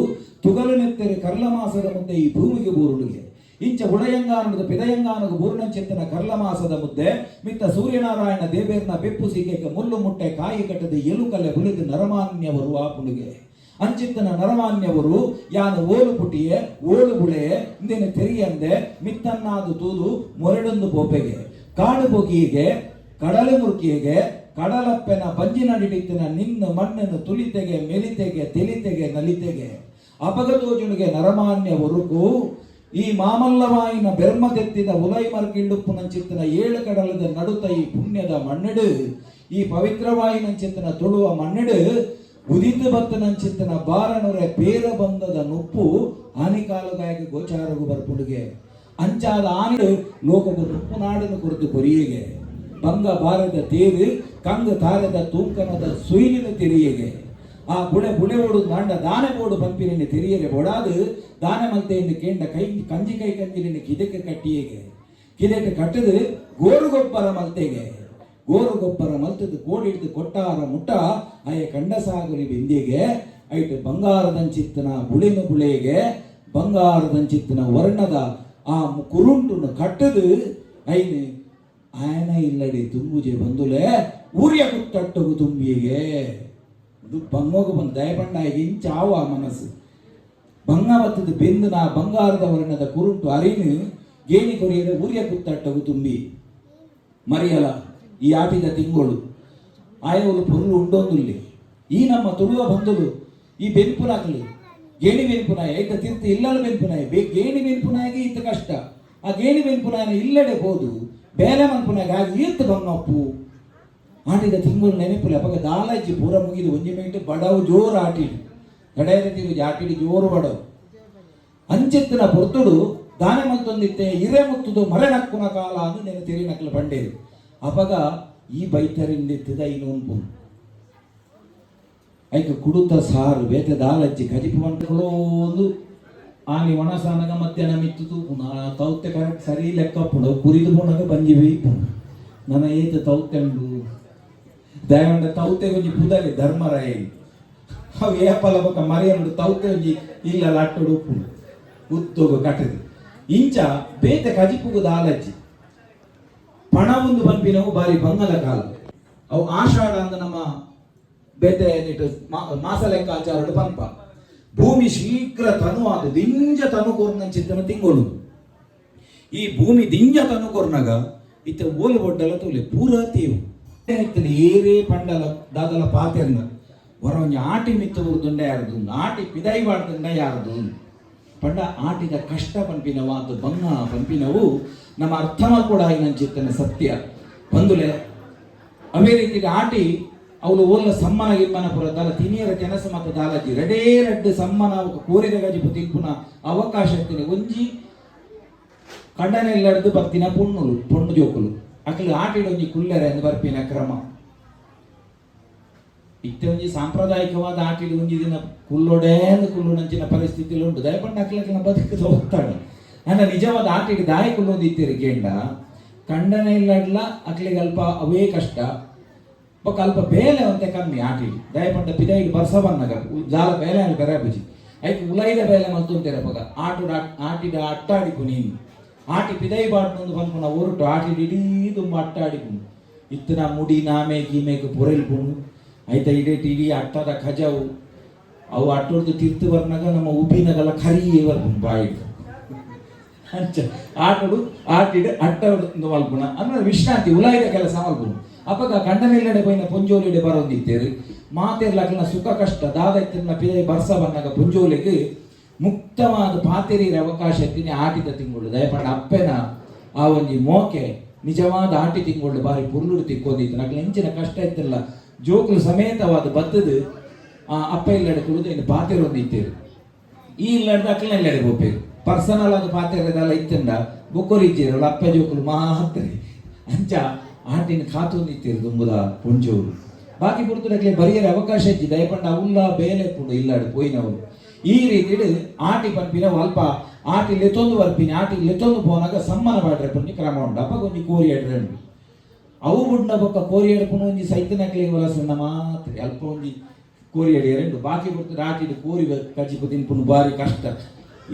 ತುಗಲು ನೆತ್ತೆರು ಕರ್ಲಮಾಸದ ಮುಂದೆ ಈ ಭೂಮಿಗೆ ಬೂರುಡುಗೆ. ಇಂಚ ಉಡಯಂಗಾನದ ಪಿದಯಂಗಾನಗ ಬೂರ್ಣಂಚೆತ್ತನ ಕರ್ಲಮಾಸದ ಮುದ್ದೆ ಮಿತ್ತ ಸೂರ್ಯನಾರಾಯಣ ದೇವೇರ್ನ ಬೆಪ್ಪು ಸೀಕೆಗೆ ಮುಳ್ಳು ಮುಟ್ಟೆ ಕಾಯಿ ಕಟ್ಟದ ಎಲುಕಲೆ ಹುಲಿದು ನರಮಾನ್ಯವರು ಆ ಪುನುಗೆ. ಅಂಚಿತ್ತನ ನರಮಾನ್ಯವರು ಯಾನು ಓಲು ಪುಟಿಯೆ ಓಲು ಬುಳೆಯೆ ಇಂದೇನು ತೆರಿಯಂದೆ ಮಿತ್ತನ್ನಾದು ತೂದು ಮೊರಡೊಂದು ಪೋಪೆಗೆ ಕಾಡು ಬೊಗಿಗೆ ಕಡಲೆ ಮುರುಕಿಗೆ ಕಡಲಪ್ಪೆನ ಬಂಜಿನಡಿಟಿತ್ತಿನ ನಿನ್ನ ಮಣ್ಣನ್ನು ತುಲಿತೆಗೆ ಮೆಲಿತೆಗೆ ತೆಲಿತೆಗೆ ನಲಿತೆಗೆ ಅಪಗತೋಜುನಿಗೆ ನರಮಾನ್ಯ ಒರುಕು. ಈ ಮಾಮಲ್ಲವಾಯಿನ ಬೆರ್ಮದೆತ್ತಿದ ಉಲೈ ಮರ್ಗಿಂಡುಪ್ಪುನಂಚಿತ್ತಿನ ಏಳು ಕಡಲದ ನಡುತ ಈ ಪುಣ್ಯದ ಮಣ್ಣೆಡು, ಈ ಪವಿತ್ರವಾಯಿನಂಚಿತ್ತಿನ ತುಳುವ ಮಣ್ಣೆಡು ಉದಿತ ಬತ್ತನಂಚಿತ್ತಿನ ಬಾರನುರೆ ಪೇರ ಬಂದದ ನುಪ್ಪು ಆನಿಕಾಲುಗಾಯಕ ಗೋಚಾರಗು ಬರ್ಪುಡುಗೆ. ಅಂಚಾದ ಆನಿಡು ಲೋಕದ ನುಪ್ಪು ನಾಡನ್ನು ಕುರಿತು ಕೊರಿಯೆಗೆ. ಬಂಗ ಬಾರದ ತೇರು ಕಂಗ ತಾರದ ತೂಕನದ ಸುಯಿಲಿನ ತೆರಿಯೆಗೆ. ಆ ಬುಳೆ ಬುಳೆ ಓಡು ದಾಂಡ ದಾನೆ ಬೋಡು ಪಂಪಿನ ತೆರಿಯರೆ ಬೊಡಾದು ದಾನೆ ಮಲ್ತೆಯನ್ನು ಕೇಂಡ ಕೈ ಕಂಜಿ ಕೈ ಕಂಜಿನ ಕಿದಕ್ಕೆ ಕಟ್ಟಿಯೆಗೆ. ಕಿದಕ್ಕೆ ಕಟ್ಟದು ಗೋರು ಗೊಬ್ಬರ ಮಲ್ತೆಗೆ. ಗೋರು ಗೊಬ್ಬರ ಮಲ್ತದು ಕೋಡಿಡ್ದು ಕೊಟ್ಟಾರ ಮುಟ್ಟ ಆಯ ಕಂಡಸಾಗುಲಿ ಬಿಂದಿಗೆ. ಐಟು ಬಂಗಾರದಂಚಿತ್ತನ ಬುಳೆನ ಬುಳೆಗೆ ಬಂಗಾರದಂಚಿತ್ತನ ವರ್ಣದ ಆ ಕುರುಂಟುನು ಕಟ್ಟದು ಐನು ಆಯನ ಇಲ್ಲಡಿ ತುಂಬುಜೆ ಬಂದುಲೆ ಊರ್ಯ ಕುತ್ತಟ್ಟಗು ತುಂಬಿಗೆ. ಇದು ಬಂಗೋಗು ಬಂದು ದಯಪಂಡ ಇಂಚಾವ ಆ ಮನಸ್ಸು ಬಂಗ ಬತ್ತದ ಬೆಂದು ನಾ ಬಂಗಾರದ ವರ್ಣದ ಕುರುಂಟು ಅರಿನು ಗೇಣಿ ಕೊರಿಯದ ಊರ್ಯ ಕುತ್ತಟ್ಟಗು ತುಂಬಿ. ಮರಿಯಲ ಈ ಆಟಿದ ತಿಂಗಳು ಆಯವರು ಪೊರ್ಲು ಉಂಡೊಂದುಲ್ಲಿ. ಈ ನಮ್ಮ ತುಳುವ ಬಂಧುಲು ಈ ಬೆನ್ಪುನಾಕಲು ಗೇಣಿ ಬೆನ್ಪುನಾಯ ಐತ ತಿರ್ತು ಇಲ್ಲಲ ಬೆನ್ಪುನಾಯ ಬೇ ಗೇಣಿ ಬೆನ್ಪುನಾಯಗೆ ಈತ ಕಷ್ಟ. ಆ ಗೇಣಿ ಬೆನ್ಪುನಾಯನ ಇಲ್ಲಡೆ ಹೋದು ಬೇಲೆ ಮನ್ಪುನಾಗ ಆಗ ಈರ್ತು ಬಂಗಪ್ಪು. ಆಟಿದ ತಿಂಗಳು ನೆನಪುಲೆ. ಅಪಗ ದಾಲಜ್ಜಿ ಪೂರ ಮುಗಿದು ಒಂಜಿ ಮಿನಿಟ್ ಬಡವು ಜೋರು ಆಟಿಡಿ ತಡೆಯದ ತಿರುಗಿ ಆಟಿಡಿ ಜೋರು ಬಡವು ಅಂಚೆತ್ತಿನ ಪೊರ್ತುಡು ದಾನೆ ಮಲ್ತೊಂದಿತ್ತೆ ಇರೆ ಮುತ್ತುದು ಮರೆ ನಕ್ಕುನ ಕಾಲ ಅಂದು ನೆನೆ ತೆರಿನಕ್ಲು ಬಂಡೇರು. ಅಪಗ ಈ ಬೈತರಿಂದಿತ್ತದ ಐನೂನ್ಪು ಐಕ ಕುಡುತ ಸಾರು ಬೇತೆ ದಾಲಜ್ಜಿ ಕಜಿಪು ಒಂದು ಆನಿ ಒಣಸಾನಗ ಮಧ್ಯಾಹ್ನ ಮಿತ್ತು ತೂಪುನ ತೌತೆ ಕರೆಕ್ಟ್ ಸರಿ ಲೆಕ್ಕಪ್ಪುಂಡು ಕುರಿದು ಪೋಣಗ ಬಂಜಿ ಬೇಯ್ಪುಂಡು ನನ್ನ ಏತ ತೌತೆಂಡು ದಯವಂಡ ತೌತೆ ಒಂಜಿ ಪುದರಿ ಧರ್ಮರಾಯ ಅವು ಏಪಲ ಬೊಕ್ಕ ಮರಿಯನುಡು ತೌತೆ ಒಂಜಿ ಇಲ್ಲ ಲಟ್ಟುಡು ಉಪ್ಪುಂಡು ಉತ್ತೋಗು ಕಟ್ಟದು ಇಂಚ ಬೇತೆ ಕಜಿಪುಗು ದಾಲಜ್ಜಿ ಪಣ ಒಂದು ಪನ್ಪಿನವು ಬಾರಿ ಬಂಗಲ ಕಾಲ. ಅವು ಆಷಾಢ ಅಂದ ನಮ್ಮ ಬೇತೆ ನಿಟ್ಟು ಮಾಸ ಲೆಕ್ಕಾಚಾರಡು ಪನ್ಪ. ಭೂಮಿ ಶೀಘ್ರ ತನು ಆದ ದಿಂಜ ತನು ಕೊರ್ನಂಚಿತ್ತನ ತಿಂಗಳು. ಈ ಭೂಮಿ ದಿಂಜ ತನು ಕೊರ್ನಗ ಇತ್ತೆ ಓಲು ಬೊಡ್ಡಲ ತೂಲೆ ಪೂರ ತೀವು ಇತ್ತನೆ ಏರೇ ಪಂಡಲ ದಾದಲ ಪಾತೆರ್ನ ಹೊರ ಒಂಜಿ ಆಟಿ ಮಿತ್ತ ಊರ್ದುಂಡ ಯಾರ್ದು, ಆಟಿ ಪಿದೈ ಬಾಡ್ದುಂಡ ಯಾರ್ದು ಪಂಡ ಆಟಿದ ಕಷ್ಟ ಪನ್ಪಿನವು ಅದು ಬಂಗ ಪನ್ಪಿನವು ನಮ್ಮ ಅರ್ಥ ಕೂಡ ಚಿತ್ತನ ಸತ್ಯ ಬಂದುಲೆ. ಅವೇ ರೀತಿ ಆಟಿ ಅವಳು ಓಲ್ಲ ಸಮ್ಮನ ಗಿಮ್ಮನ ಪುರ ದಾಲ ತಿನಿಯರ ಕೆಲಸ ಮತ್ತು ದಾಲಜಿ ರಡೇ ರಡ್ಡು ಸಮ್ಮನ ಕೋರಿದ ಗಜಿಪು ತಿನ್ಪುನ ಅವಕಾಶ ಇತ್ತಿನ ಒಂಜಿ ಕಂಡನೆಲ್ಲಡ್ದು ಬತ್ತಿನ ಪೊಣ್ಣುಲು ಪೊಣ್ಣು ಜೋಕುಲು ಅಕಲು ಆಟಿಡ ಒಂಜಿ ಕುಲ್ಲೆರೆ ಎಂದು ಬರ್ಪಿನ ಕ್ರಮ ಇತ್ತೆ ಒಂಜಿ ಸಾಂಪ್ರದಾಯಿಕವಾದ ಆಟಿಡು ಒಂಜಿ ದಿನ ಕುಲ್ಲೊಡೇ ಕುಲ್ಲುನಂಚಿನ ಪರಿಸ್ಥಿತಿಲು ಉಂಟು. ದಯಪಂಡ ಅಕ್ಲಕ್ಲ ಬದುಕದ ಒತ್ತಡ ಅಂಡ ನಿಜವಾದ ಆಟಿಡು ದಾಯ ಕುಲ್ಲೊಂದು ಇತ್ತೀರಿ ಕೇಂಡ ಕಂಡನೆ ಇಲ್ಲಡ್ಲ ಅಕ್ಲಿಗೆ ಅಲ್ಪ ಅವೇ ಕಷ್ಟ ಬೊಕ್ಕ ಅಲ್ಪ ಬೇಲೆ ಒಂತೆ ಕಮ್ಮಿ ಆಟಿಡಿ. ದಯಪಂಡ ಪಿದಾಯಿಡ್ ಬರ್ಸ ಬನ್ನಗ ಜಾಲ ಬೇಲೆ ಅಲ್ಲಿ ಬುಜಿ ಐಕ್ ಉಲೈದ ಬೇಲೆ ಮಲ್ತೊಂತೇರ ಪಗ ಆಟುಡ ಆಟಿಡ ಅಟ್ಟಾಡಿಪು ನೀನು ಆಟಿ ಪಿದೈ ಬಾಡ್ನೊಂದು ಪನ್ಪುನ ಒರುಟು ಆಟಿಡ್ ಇಡೀ ತುಂಬ ಅಟ್ಟಾಡಿಪುನು ಇತ್ತಿನ ಮುಡಿ ನಾಮೆ ಗೀಮೆಗ್ ಪೊರೆಲ್ಪುನು ಐತ ಇಡೇಟ್ ಇಡೀ ಅಟ್ಟದ ಖಜವು ಅವು ಅಟ್ಟೊಡ್ದು ತಿರ್ತು ಬರ್ನಾಗ ನಮ್ಮ ಉಬ್ಬಿನಗಲ ಕರಿ ಬರ್ಪುನು ಬಾಯಿಡ್. ಅಂಚ ಆಟಡು ಆಟಿಡ್ ಅಟ್ಟ ಮಲ್ಪುನ ಅಂದ್ರೆ ವಿಶ್ರಾಂತಿ ಉಲಾಯಿದ ಕೆಲಸ ಮಲ್ಪುನು. ಅಪಗ ಕಂಡನೆಲ್ಲೆಡೆ ಪೋಯಿನ ಪೊಂಜೋಲಿಡೆ ಬರೋಂದಿತ್ತೇರು ಮಾತೆರ್ಲಕ್ಲನ ಸುಖ ಕಷ್ಟ ದಾದ ಇತ್ತಿನ ಪಿದೈ ಬರ್ಸ ಬಂದಾಗ ಪೊಂಜೋಲಿಗೆ ಮುಕ್ತವಾದ ಪಾತೆರೀರ ಅವಕಾಶ ಇತ್ತೀನಿ ಆಟಿದ ತಿಂಗಳು. ದಯಪಂಡ ಅಪ್ಪೆನ ಆ ಒಂಜಿ ಮೋಕೆ ನಿಜವಾದ ಆಟಿ ತಿಂಗಳು ಬಾರಿ ಪುರ್ಲುಡು ತಿಕ್ಕೊಂದಿತ್ತು. ನಕ್ಲ ಎಂಚಿನ ಕಷ್ಟ ಇತ್ತಿಲ್ಲ ಜೋಕುಲು ಸಮೇತವಾದ ಬತ್ತದು ಆ ಅಪ್ಪ ಇಲ್ಲಡೆ ಕುಡಿದು ಇನ್ನು ಪಾತೆರೊಂದು ಇತ್ತೇರು. ಈ ಇಲ್ಲಡ್ದು ಅಕ್ಲನ ಇಲ್ಲಡೆ ಪೋಪೇರು ಪರ್ಸನಲ್ ಆದ ಪಾತೆರದೆಲ್ಲ ಇತ್ತಂಡ ಬೊಕ್ಕೊರಿ ಇಜ್ಜೇರು ಅಪ್ಪ ಜೋಕುಲು ಮಾತ್ರ. ಅಂಚ ಆಟಿನ ಕಾತೊಂದು ಇತ್ತೇರು ದುಂಬುದ ಪೊಂಜೋರು ಬಾಕಿ ಪುರ್ತುಡಕ್ಲೆ ಬರಿಯರೆ ಅವಕಾಶ ಇಜ್ಜಿ. ದಯಪಂಡ ಉಲ್ಲ ಬೇಲೆ ಪುಂಡು ಇಲ್ಲಾಡು ಪೋಯಿನವರು. ಈ ರೀತಿಡ್ ಆಟಿ ಪನ್ಪಿನ ಅಲ್ಪ ಆಟಿ ಲೆತ್ತೊಂದು ಬರ್ಪಿನಿ ಆಟಿ ಲೆತ್ತೊಂದು ಪೋನಾಗ ಸಮ್ಮನ ಪಾಡ್ರೆ ಪನ್ನಿ ಕ್ರಮ ಉಂಡು. ಅಪ್ಪ ಒಂಜಿ ಕೋರಿ ಅಡ್ರೆ ಉಂಡು ಅವು ಬುಡ್ನ ಬೊಕ್ಕ ಕೋರಿ ಅಡ್ಪುನ ಒಂಜಿ ಸೈತನಕ್ಲೆ ವಲಸನ್ನ ಮಾತ್ರ ಅಲ್ಪ ಒಂಜಿ ಕೋರಿ ಅಡಿಯರೆಂಡು ಬಾಕಿ ಪುರ್ತುಡು ಆಟಿಡ್ ಕೋರಿ ಕಜಿಪು ತಿನ್ಪುನು ಬಾರಿ ಕಷ್ಟ.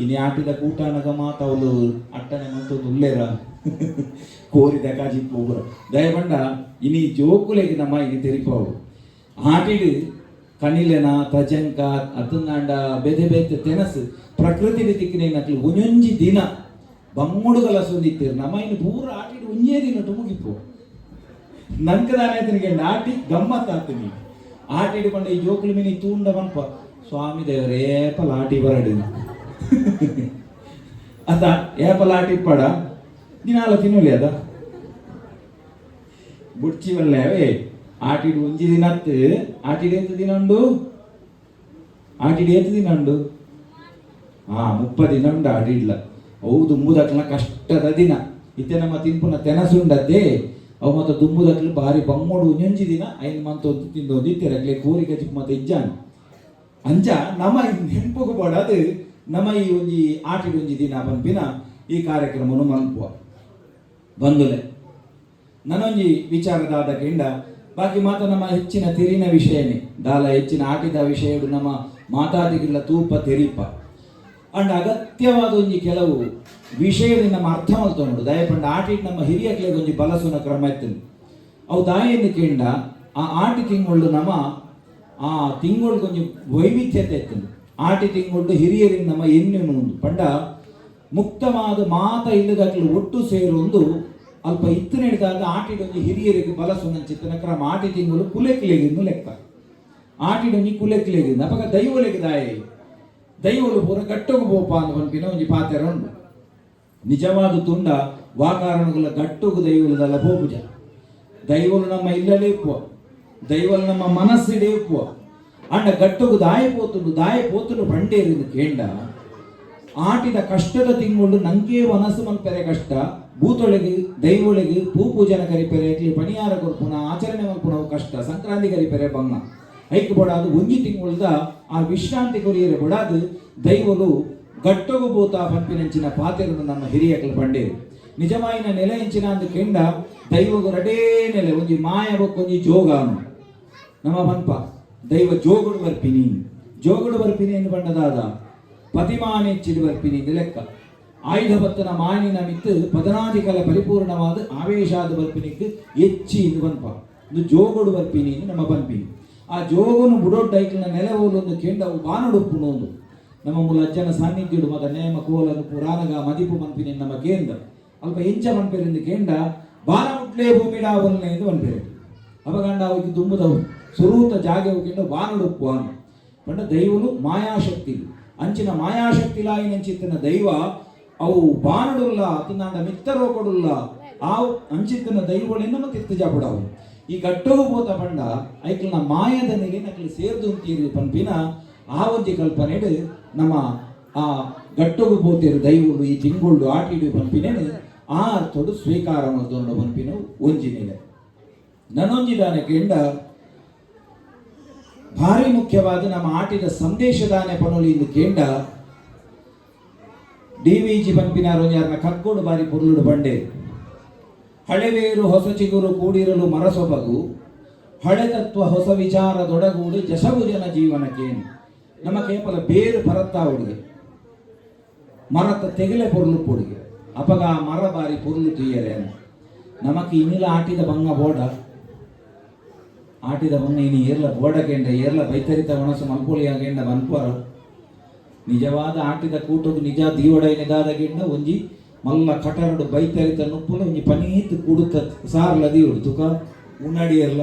ಇನಿ ಆಟಿದ ಕೂಟಾನಗ ಮಾತ ಅವಳು ಅಟ್ಟನೆ ಮಲ್ತೊಂದು ಉಲ್ಲೇರ ಕೋರಿದ ಕಾಜಿಪು ಪೂರ. ದಯಪಂಡ ಇನಿ ಜೋಕುಲೆಗ್ ನಮ್ಮ ಇನಿ ತೆರಿಪಾವು ಆಟಿಡ್ ಕಣಿಲೆನ ತಜಂಕ ಅತ್ತಂದಾಂಡ ಬೇತೆ ಬೇತೆ ತೆನಸು ಪ್ರಕೃತಿ ತಿಕ್ಕಿನ ಒಂಜೊಂಜಿ ದಿನ ಬಮ್ಮುಡುಗಲ ಸೊಂದಿತ್ತೇರು. ನಮ್ಮ ಇನ್ನು ಪೂರ ಆಟಿಡ್ ಒಂಜೇ ದಿನ ಮುಗಿಪು ನಂಕದಾನೆ ಆತನಿಗೆ ಆಟಿ ಗಮ್ಮತ್ ಆತನಿ ಆಟಿ ಹಿಡ್ಕೊಂಡ ಈ ಜೋಕುಲು ಮಿನಿ ತೂಂಡ ಪನ್ಪ ಸ್ವಾಮಿ ದೇವರೇ ಏಪಲ ಆಟಿ ಬರಡು. ಅತ್ತ ಏಪಲ ಆಟಿ ಇಪ್ಪಡ ದಿನಾಲ ತಿನ್ನೊಲಿ ಅದ ಬುಡ್ಚಿ ಬಲ್ಲೆ ಆಟಿಡ್ ಒಂಜಿ ದಿನತ್ ಆಟಿಡ್ ಏತ್ ದಿನ ಉಂಡು? ಆಟಿಡ್ ಏತ್ ದಿನ ಉಂಡು? ಹಾ 30 ದಿನ ಉಂಡು ಆಟಿಡ್ಲ. ಅವು ದುಂಬುದಕ್ಲ ಕಷ್ಟದ ದಿನ. ಇತ್ತೆ ನಮ್ಮ ತಿನ್ಪುನ ತೆನಸುಂಡದ್ದೇ ಅವು ಮತ್ತ ದುಂಬುದಕ್ಲು ಬಾರಿ ಬಂಗೋಡು. ಒಂಜೊಂಜಿ ದಿನ ಐನ್ ಮಂತೊಂದು ತಿಂದೊಂದು ಇತ್ತೆರ್. ಅಕ್ಲೆ ಕೋರಿ ಕಜಿಪು ಮತ ಇಜ್ಜಾನ್. ಅಂಚ ನಮ ನೆಂಪುಗು ಬೋಡಾದ್ ನಮ ಈ ಒಂಜಿ ಆಟಿಡ್ ಒಂಜಿ ದಿನ ಪನ್ಪಿನ ಈ ಕಾರ್ಯಕ್ರಮನು ಮನ್ಪುವ. ಬಂಧುಲೆ, ನನೊಂಜಿ ವಿಚಾರದಾದ ಕೇಂಡ, ಬಾಕಿ ಮಾತ ನಮ್ಮ ಹೆಚ್ಚಿನ ತೆರಿನ ವಿಷಯನೇ ದಾಲ ಹೆಚ್ಚಿನ ಆಟಿದ ವಿಷಯಡು ನಮ್ಮ ಮಾತಾದಿಗಿಲ್ಲ ತೂಪ ತೆರಿಪ. ಅಂಡ್ ಅಗತ್ಯವಾದ ಒಂಜಿ ಕೆಲವು ವಿಷಯದ ನಮ್ಮ ಅರ್ಥ ಮಲ್ತೊಂಡು. ದಯಪಂಡ ಆಟಿಡ್ ನಮ್ಮ ಹಿರಿಯಕ್ಲೆಗ್ ಒಂಜಿ ಬಲಸುನ ಕ್ರಮ ಇತ್ತು. ಅವು ದಾಯೆಂದು ಕೇಂಡ, ಆ ಆಟಿ ತಿಂಗಳು ನಮ್ಮ ಆ ತಿಂಗಳಿಗೆ ಒಂಜಿ ವೈವಿಧ್ಯತೆ ಇತ್ತು. ಆಟಿ ತಿಂಗಳು ಹಿರಿಯರಿಂದ ನಮ್ಮ ಎಣ್ಣೆ ಉಂದು ಪಂಡ ಮುಕ್ತವಾದ ಮಾತ ಇಲ್ಲದಕ್ಲು ಒಟ್ಟು ಸೇರೊಂದು ಅಲ್ಪ ಇತ್ತು ನಡೆದಾಗ ಆಟಿಡೊಂಜಿ ಹಿರಿಯರಿಗೆ ಬಲಸುನಂಚಿತ್ತನ ಕ್ರಮ. ಆಟಿ ತಿಂಗಳು ಕುಲೆಕ್ಲೆಗಿಂದು ಲೆಕ್ಕ. ಆಟಿಡೊಂಜಿ ಕುಲೆಕ್ಲೆಗಿಂದು ಅಪಗ ದೈವೊಲೆಗ್ ದಾಯೆ ದೈವೊಲು ಪೂರ ಗಟ್ಟೊಗು ಪೋಪ ಅಂದ್ ಪನ್ಪಿನ ಒಂಜಿ ಪಾತೆರ ಉಂಡು. ನಿಜವಾದ ತುಂಡ ವಾಕಾರಣಗಳ ಗಟ್ಟುಗು ದೈವೊಲುದಲ್ಲ ಪೋಪುಜ. ದೈವೊಲು ನಮ್ಮ ಇಲ್ಲಲೇ ಉಪ್ಪುವ, ದೈವೊಲು ನಮ್ಮ ಮನಸ್ಸಿಡೇ ಉಪ್ಪುವ. ಅಂಡ ಗಟ್ಟುಗು ದಾಯ ಪೋತುಂಡು, ದಾಯ ಪೋತುಂಡು ಪಂಡೇರಿಂದು ಕೇಂಡ, ಆಟಿದ ಕಷ್ಟದ ತಿಂಗಳು ನಂಗೆ ಮನಸ್ಸು ಮಲ್ಪೆರೆ ಕಷ್ಟ. ಭೂತೊಳೆಗೆ ದೈವೊಳೆಗೆ ಪೂ ಪೂಜನ ಕರಿಪೆರೆ, ಅಕ್ಲಿ ಪಣಿಯಾರ ಕೊರ್ಪುನ ಆಚರಣೆ ಮಲ್ಪುನವು ಕಷ್ಟ. ಸಂಕ್ರಾಂತಿ ಕರಿಪೆರೆ ಬಂಗ ಐಕ್ ಬೋಡಾದು ಒಂಜಿ ತಿಂಗಳುದ ಆ ವಿಶ್ರಾಂತಿ ಕೊರಿಯರೆ ಬೋಡಾದು ದೈವಲು ಗಟ್ಟೊಗು ಬೋತ ಪನ್ಪಿನಂಚಿನ ಪಾತೆರನು ನಮ್ಮ ಹಿರಿಯಕ್ಲು ಪಂಡೇರು. ನಿಜವಾಯಿನ ನೆಲೆ ಎಂಚಿನ ಅಂದ್ ಕೆಂಡ, ದೈವಗು ರಡೇ ನೆಲೆ, ಒಂಜಿ ಮಾಯ ಬೊಕ್ಕೊಂಜಿ ಜೋಗಾನು. ನಮ್ಮ ಪನ್ಪ ದೈವ ಜೋಗುಡು ಬರ್ಪಿನಿ, ಜೋಗುಡು ಬರ್ಪಿನಿ ಎಂದು ಪಂಡದಾದ ಪತಿಮಾನೆಚ್ಚಿಡು ಬರ್ಪಿನಿ ಇಂದು ಲೆಕ್ಕ. ಆಯುಧ ಬತ್ತನ ಮಾನಿನ ಮಿತ್ತು ಪದನಾಧಿಕಲ ಪರಿಪೂರ್ಣವಾದ ಆವೇಶಾದ ಬರ್ಪಿನಿಕ್ ಎಚ್ಚಿ ಇಂದು ಪನ್ಪ. ಇಂದು ಜೋಗುಡು ಬರ್ಪಿನಿ ಎಂದು ನಮ್ಮ ಪನ್ಪಿನಿ. ಆ ಜೋಗನು ಬುಡೊಡ್ಡೈಕ್ಲನ ನೆಲೆ ಓಲೊಂದು ಕೆಂಡ, ಅವು ಬಾನಡುಪ್ಪುನು ಒಂದು ನಮ್ಮ ಮೂಲ ಅಜ್ಜನ ಸಾನ್ನಿಧ್ಯುಡು ಮತ ನೇಮ ಕೋಲನು ಪುರಾಣಗ ಮದಿಪು ಮನ್ಪಿನಿ ನಮ್ಮ ಕೇಂದ್ರ. ಅಲ್ಪ ಎಂಚ ಮನ್ಪೆರೆಂದು ಕೇಂಡ, ಬಾನ ಮುಟ್ಲೆ ಭೂಮಿಡಾವಲ್ನೆ ಎಂದು ಮನ್ಪೆರೆ. ಅವಗಂಡ ಅವಿಗೆ ದುಂಬುದವು ಸುರೂತ ಜಾಗೆ ಕೆಂಡ ಬಾನಡುಪ್ಪು ಅನ್ನು ಪಂಡ ದೈವಲು ಮಾಯಾಶಕ್ತಿಲು. ಅಂಚಿನ ಮಾಯಾಶಕ್ತಿಲಾಯಿನಂಚಿತ್ತನ ದೈವ ಅವು ಬಾನಡುಲ್ಲ ಅತನಾಂಡ ಮಿತ್ತರೋ ಕೊಡುಲ್ಲ. ಆವು ಅಂಚಿತ್ತನ ದೈವಳೆನ್ನ ಮತ್ತೆ ಇತ್ತು ಜಾಪುಡವು. ಈ ಗಟ್ಟೋಗು ಪೋತ ಪಂಡ ಐಕ್ಲನ ಮಾಯದ ನೆಲೆ ನಕ್ಲು ಸೇರ್ದು ಅಂತೀರು ಪನ್ಪಿನ ಆ ಒಂಜಿ ಕಲ್ಪನೆಡು ನಮ್ಮ ಆ ಗಟ್ಟೋಗು ಪೋತೇರು ದೈವಳು ಈ ತಿಂಗುಳ್ಳು ಆಟಿಡು ಪನ್ಪಿನೇನು ಆ ಅರ್ಥಡು ಸ್ವೀಕಾರ ಮಲ್ತೊಂಡು ಪನ್ಪಿನ ಒಂಜಿ ನೆಲೆ. ನನೊಂಜಿದಾನೆ ಕೆಂಡ, ಭಾರಿ ಮುಖ್ಯವಾದ ನಮ್ಮ ಆಟಿದ ಸಂದೇಶದಾನೆ ಪನೊಲಿ ಇಂದು ಕೇಂಡ, ಡಿವಿಜಿ ಪನ್ಪಿನಾರು ಯಾರನ್ನ ಕಕ್ಕೋಡು ಬಾರಿ ಪೊರ್ಲುಡು ಬಂಡೆ. ಹಳೆವೇರು ಹೊಸ ಚಿಗುರು ಕೂಡಿರಲು ಮರಸೊಬಗು, ಹಳೆ ತತ್ವ ಹೊಸ ವಿಚಾರದೊಡಗೂಡಿ ಜಸಗು ಜನ ಜೀವನಕ್ಕೇನು. ನಮ್ಮ ಕೇವಲ ಬೇರು ಪರತ್ತಾ ಹುಡುಗೆ ಮರತ ತೆಗಲೆ ಪೊರ್ಲು ಪೊಡುಗೆ ಅಪಗ ಆ ಮರ ಬಾರಿ ಪೊರ್ಲು ತುಯ್ಯರೆ. ನಮಕ್ ಇನಿಲ ಆಟಿದ ಬಂಗ ಬೋಡ. ಆಟಿದ ಬಂಗ ಇನಿ ಏರ್ಲ ಬೋಡ ಕೆಂಡ, ಏರ್ಲ ಬೈತರಿತ ಒಣಸು ಮಲ್ಪೊಲಿ ಕೆಂಡ ಬನ್ಪರ. ನಿಜವಾದ ಆಟಿದ ಕೂಟಗು ನಿಜ ದೀವಡ ನಿದಾದ ಕೆಂಡ, ಒಂಜಿ ಮಲ್ಲ ಕಟರಡು ಬೈತರಿತ ನುಪ್ಪುಲ ಒಂಜಿ ಪನೀತ್ ಕುಡುತ್ತ ಸಾರ್ಲ ದೀವಡು ತುಕ ಉನ್ನಡಿಯರ್ಲ.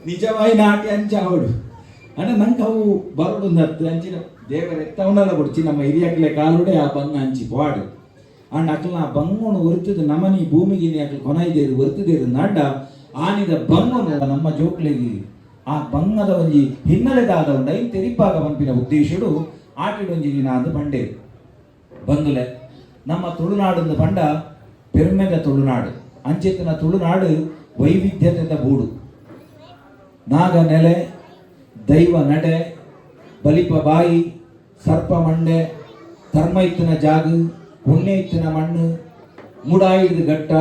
ನಿಜವಾಯಿನ ಆಟಿ ಅಂಚ ಅವಡು ಅಂಡ ನಂಗೆ ಅವು ಬರಡು ನತ್ತು ಅಂಚಿನ ದೇವರ ಎತ್ತವನಲ್ಲ ಕೊಡ್ಚಿ. ನಮ್ಮ ಹಿರಿಯಕ್ಲೆ ಕಾಲುಡೆ ಆ ಬಂಗ ಅಂಚಿ ಪಾಡು. ಅಂಡ್ ಅಕ್ಲ ಆ ಬಂಗೋನು ಒರ್ತದ ನಮನಿ ಭೂಮಿಗಿನಿ ಅಕ್ಲ ಕೊನೈದೇರು ಒರ್ತದೇರು ನಾಂಡ ಆನಿದ ಬಂಗೋನು ನಮ್ಮ ಜೋಕ್ಲೆಗಿ ಆ ಬಂಗದ ಒಂಜಿ ಹಿನ್ನೆಲೆದಾದ ಉಂಡ ಐನ್ ತೆರಿಪಾಗ ಪನ್ಪಿನ ಉದ್ದೇಶಡು ಆಟಿಡೊಂಜಿ ದಿನ ಅಂದು ಬಂಡೇರು. ಬಂದುಲೆ, ನಮ್ಮ ತುಳುನಾಡೊಂದು ಪಂಡ ಪೆರ್ಮೆದ ತುಳುನಾಡು. ಅಂಚಿತ್ತಿನ ತುಳುನಾಡು ವೈವಿಧ್ಯತೆದ ಬೂಡು. ನಾಗ ನೆಲೆ, ದೈವ ನಡೆ, ಬಲಿಪ ಬಾಯಿ, ಸರ್ಪ ಮಂಡೆ, ಧರ್ಮ ಇತ್ತಿನ ಜಾಗು, ಪುಣ್ಯ ಇತ್ತಿನ ಮಣ್ಣು, ಮೂಡಾಯಿಡ್ದು ಘಟ್ಟ,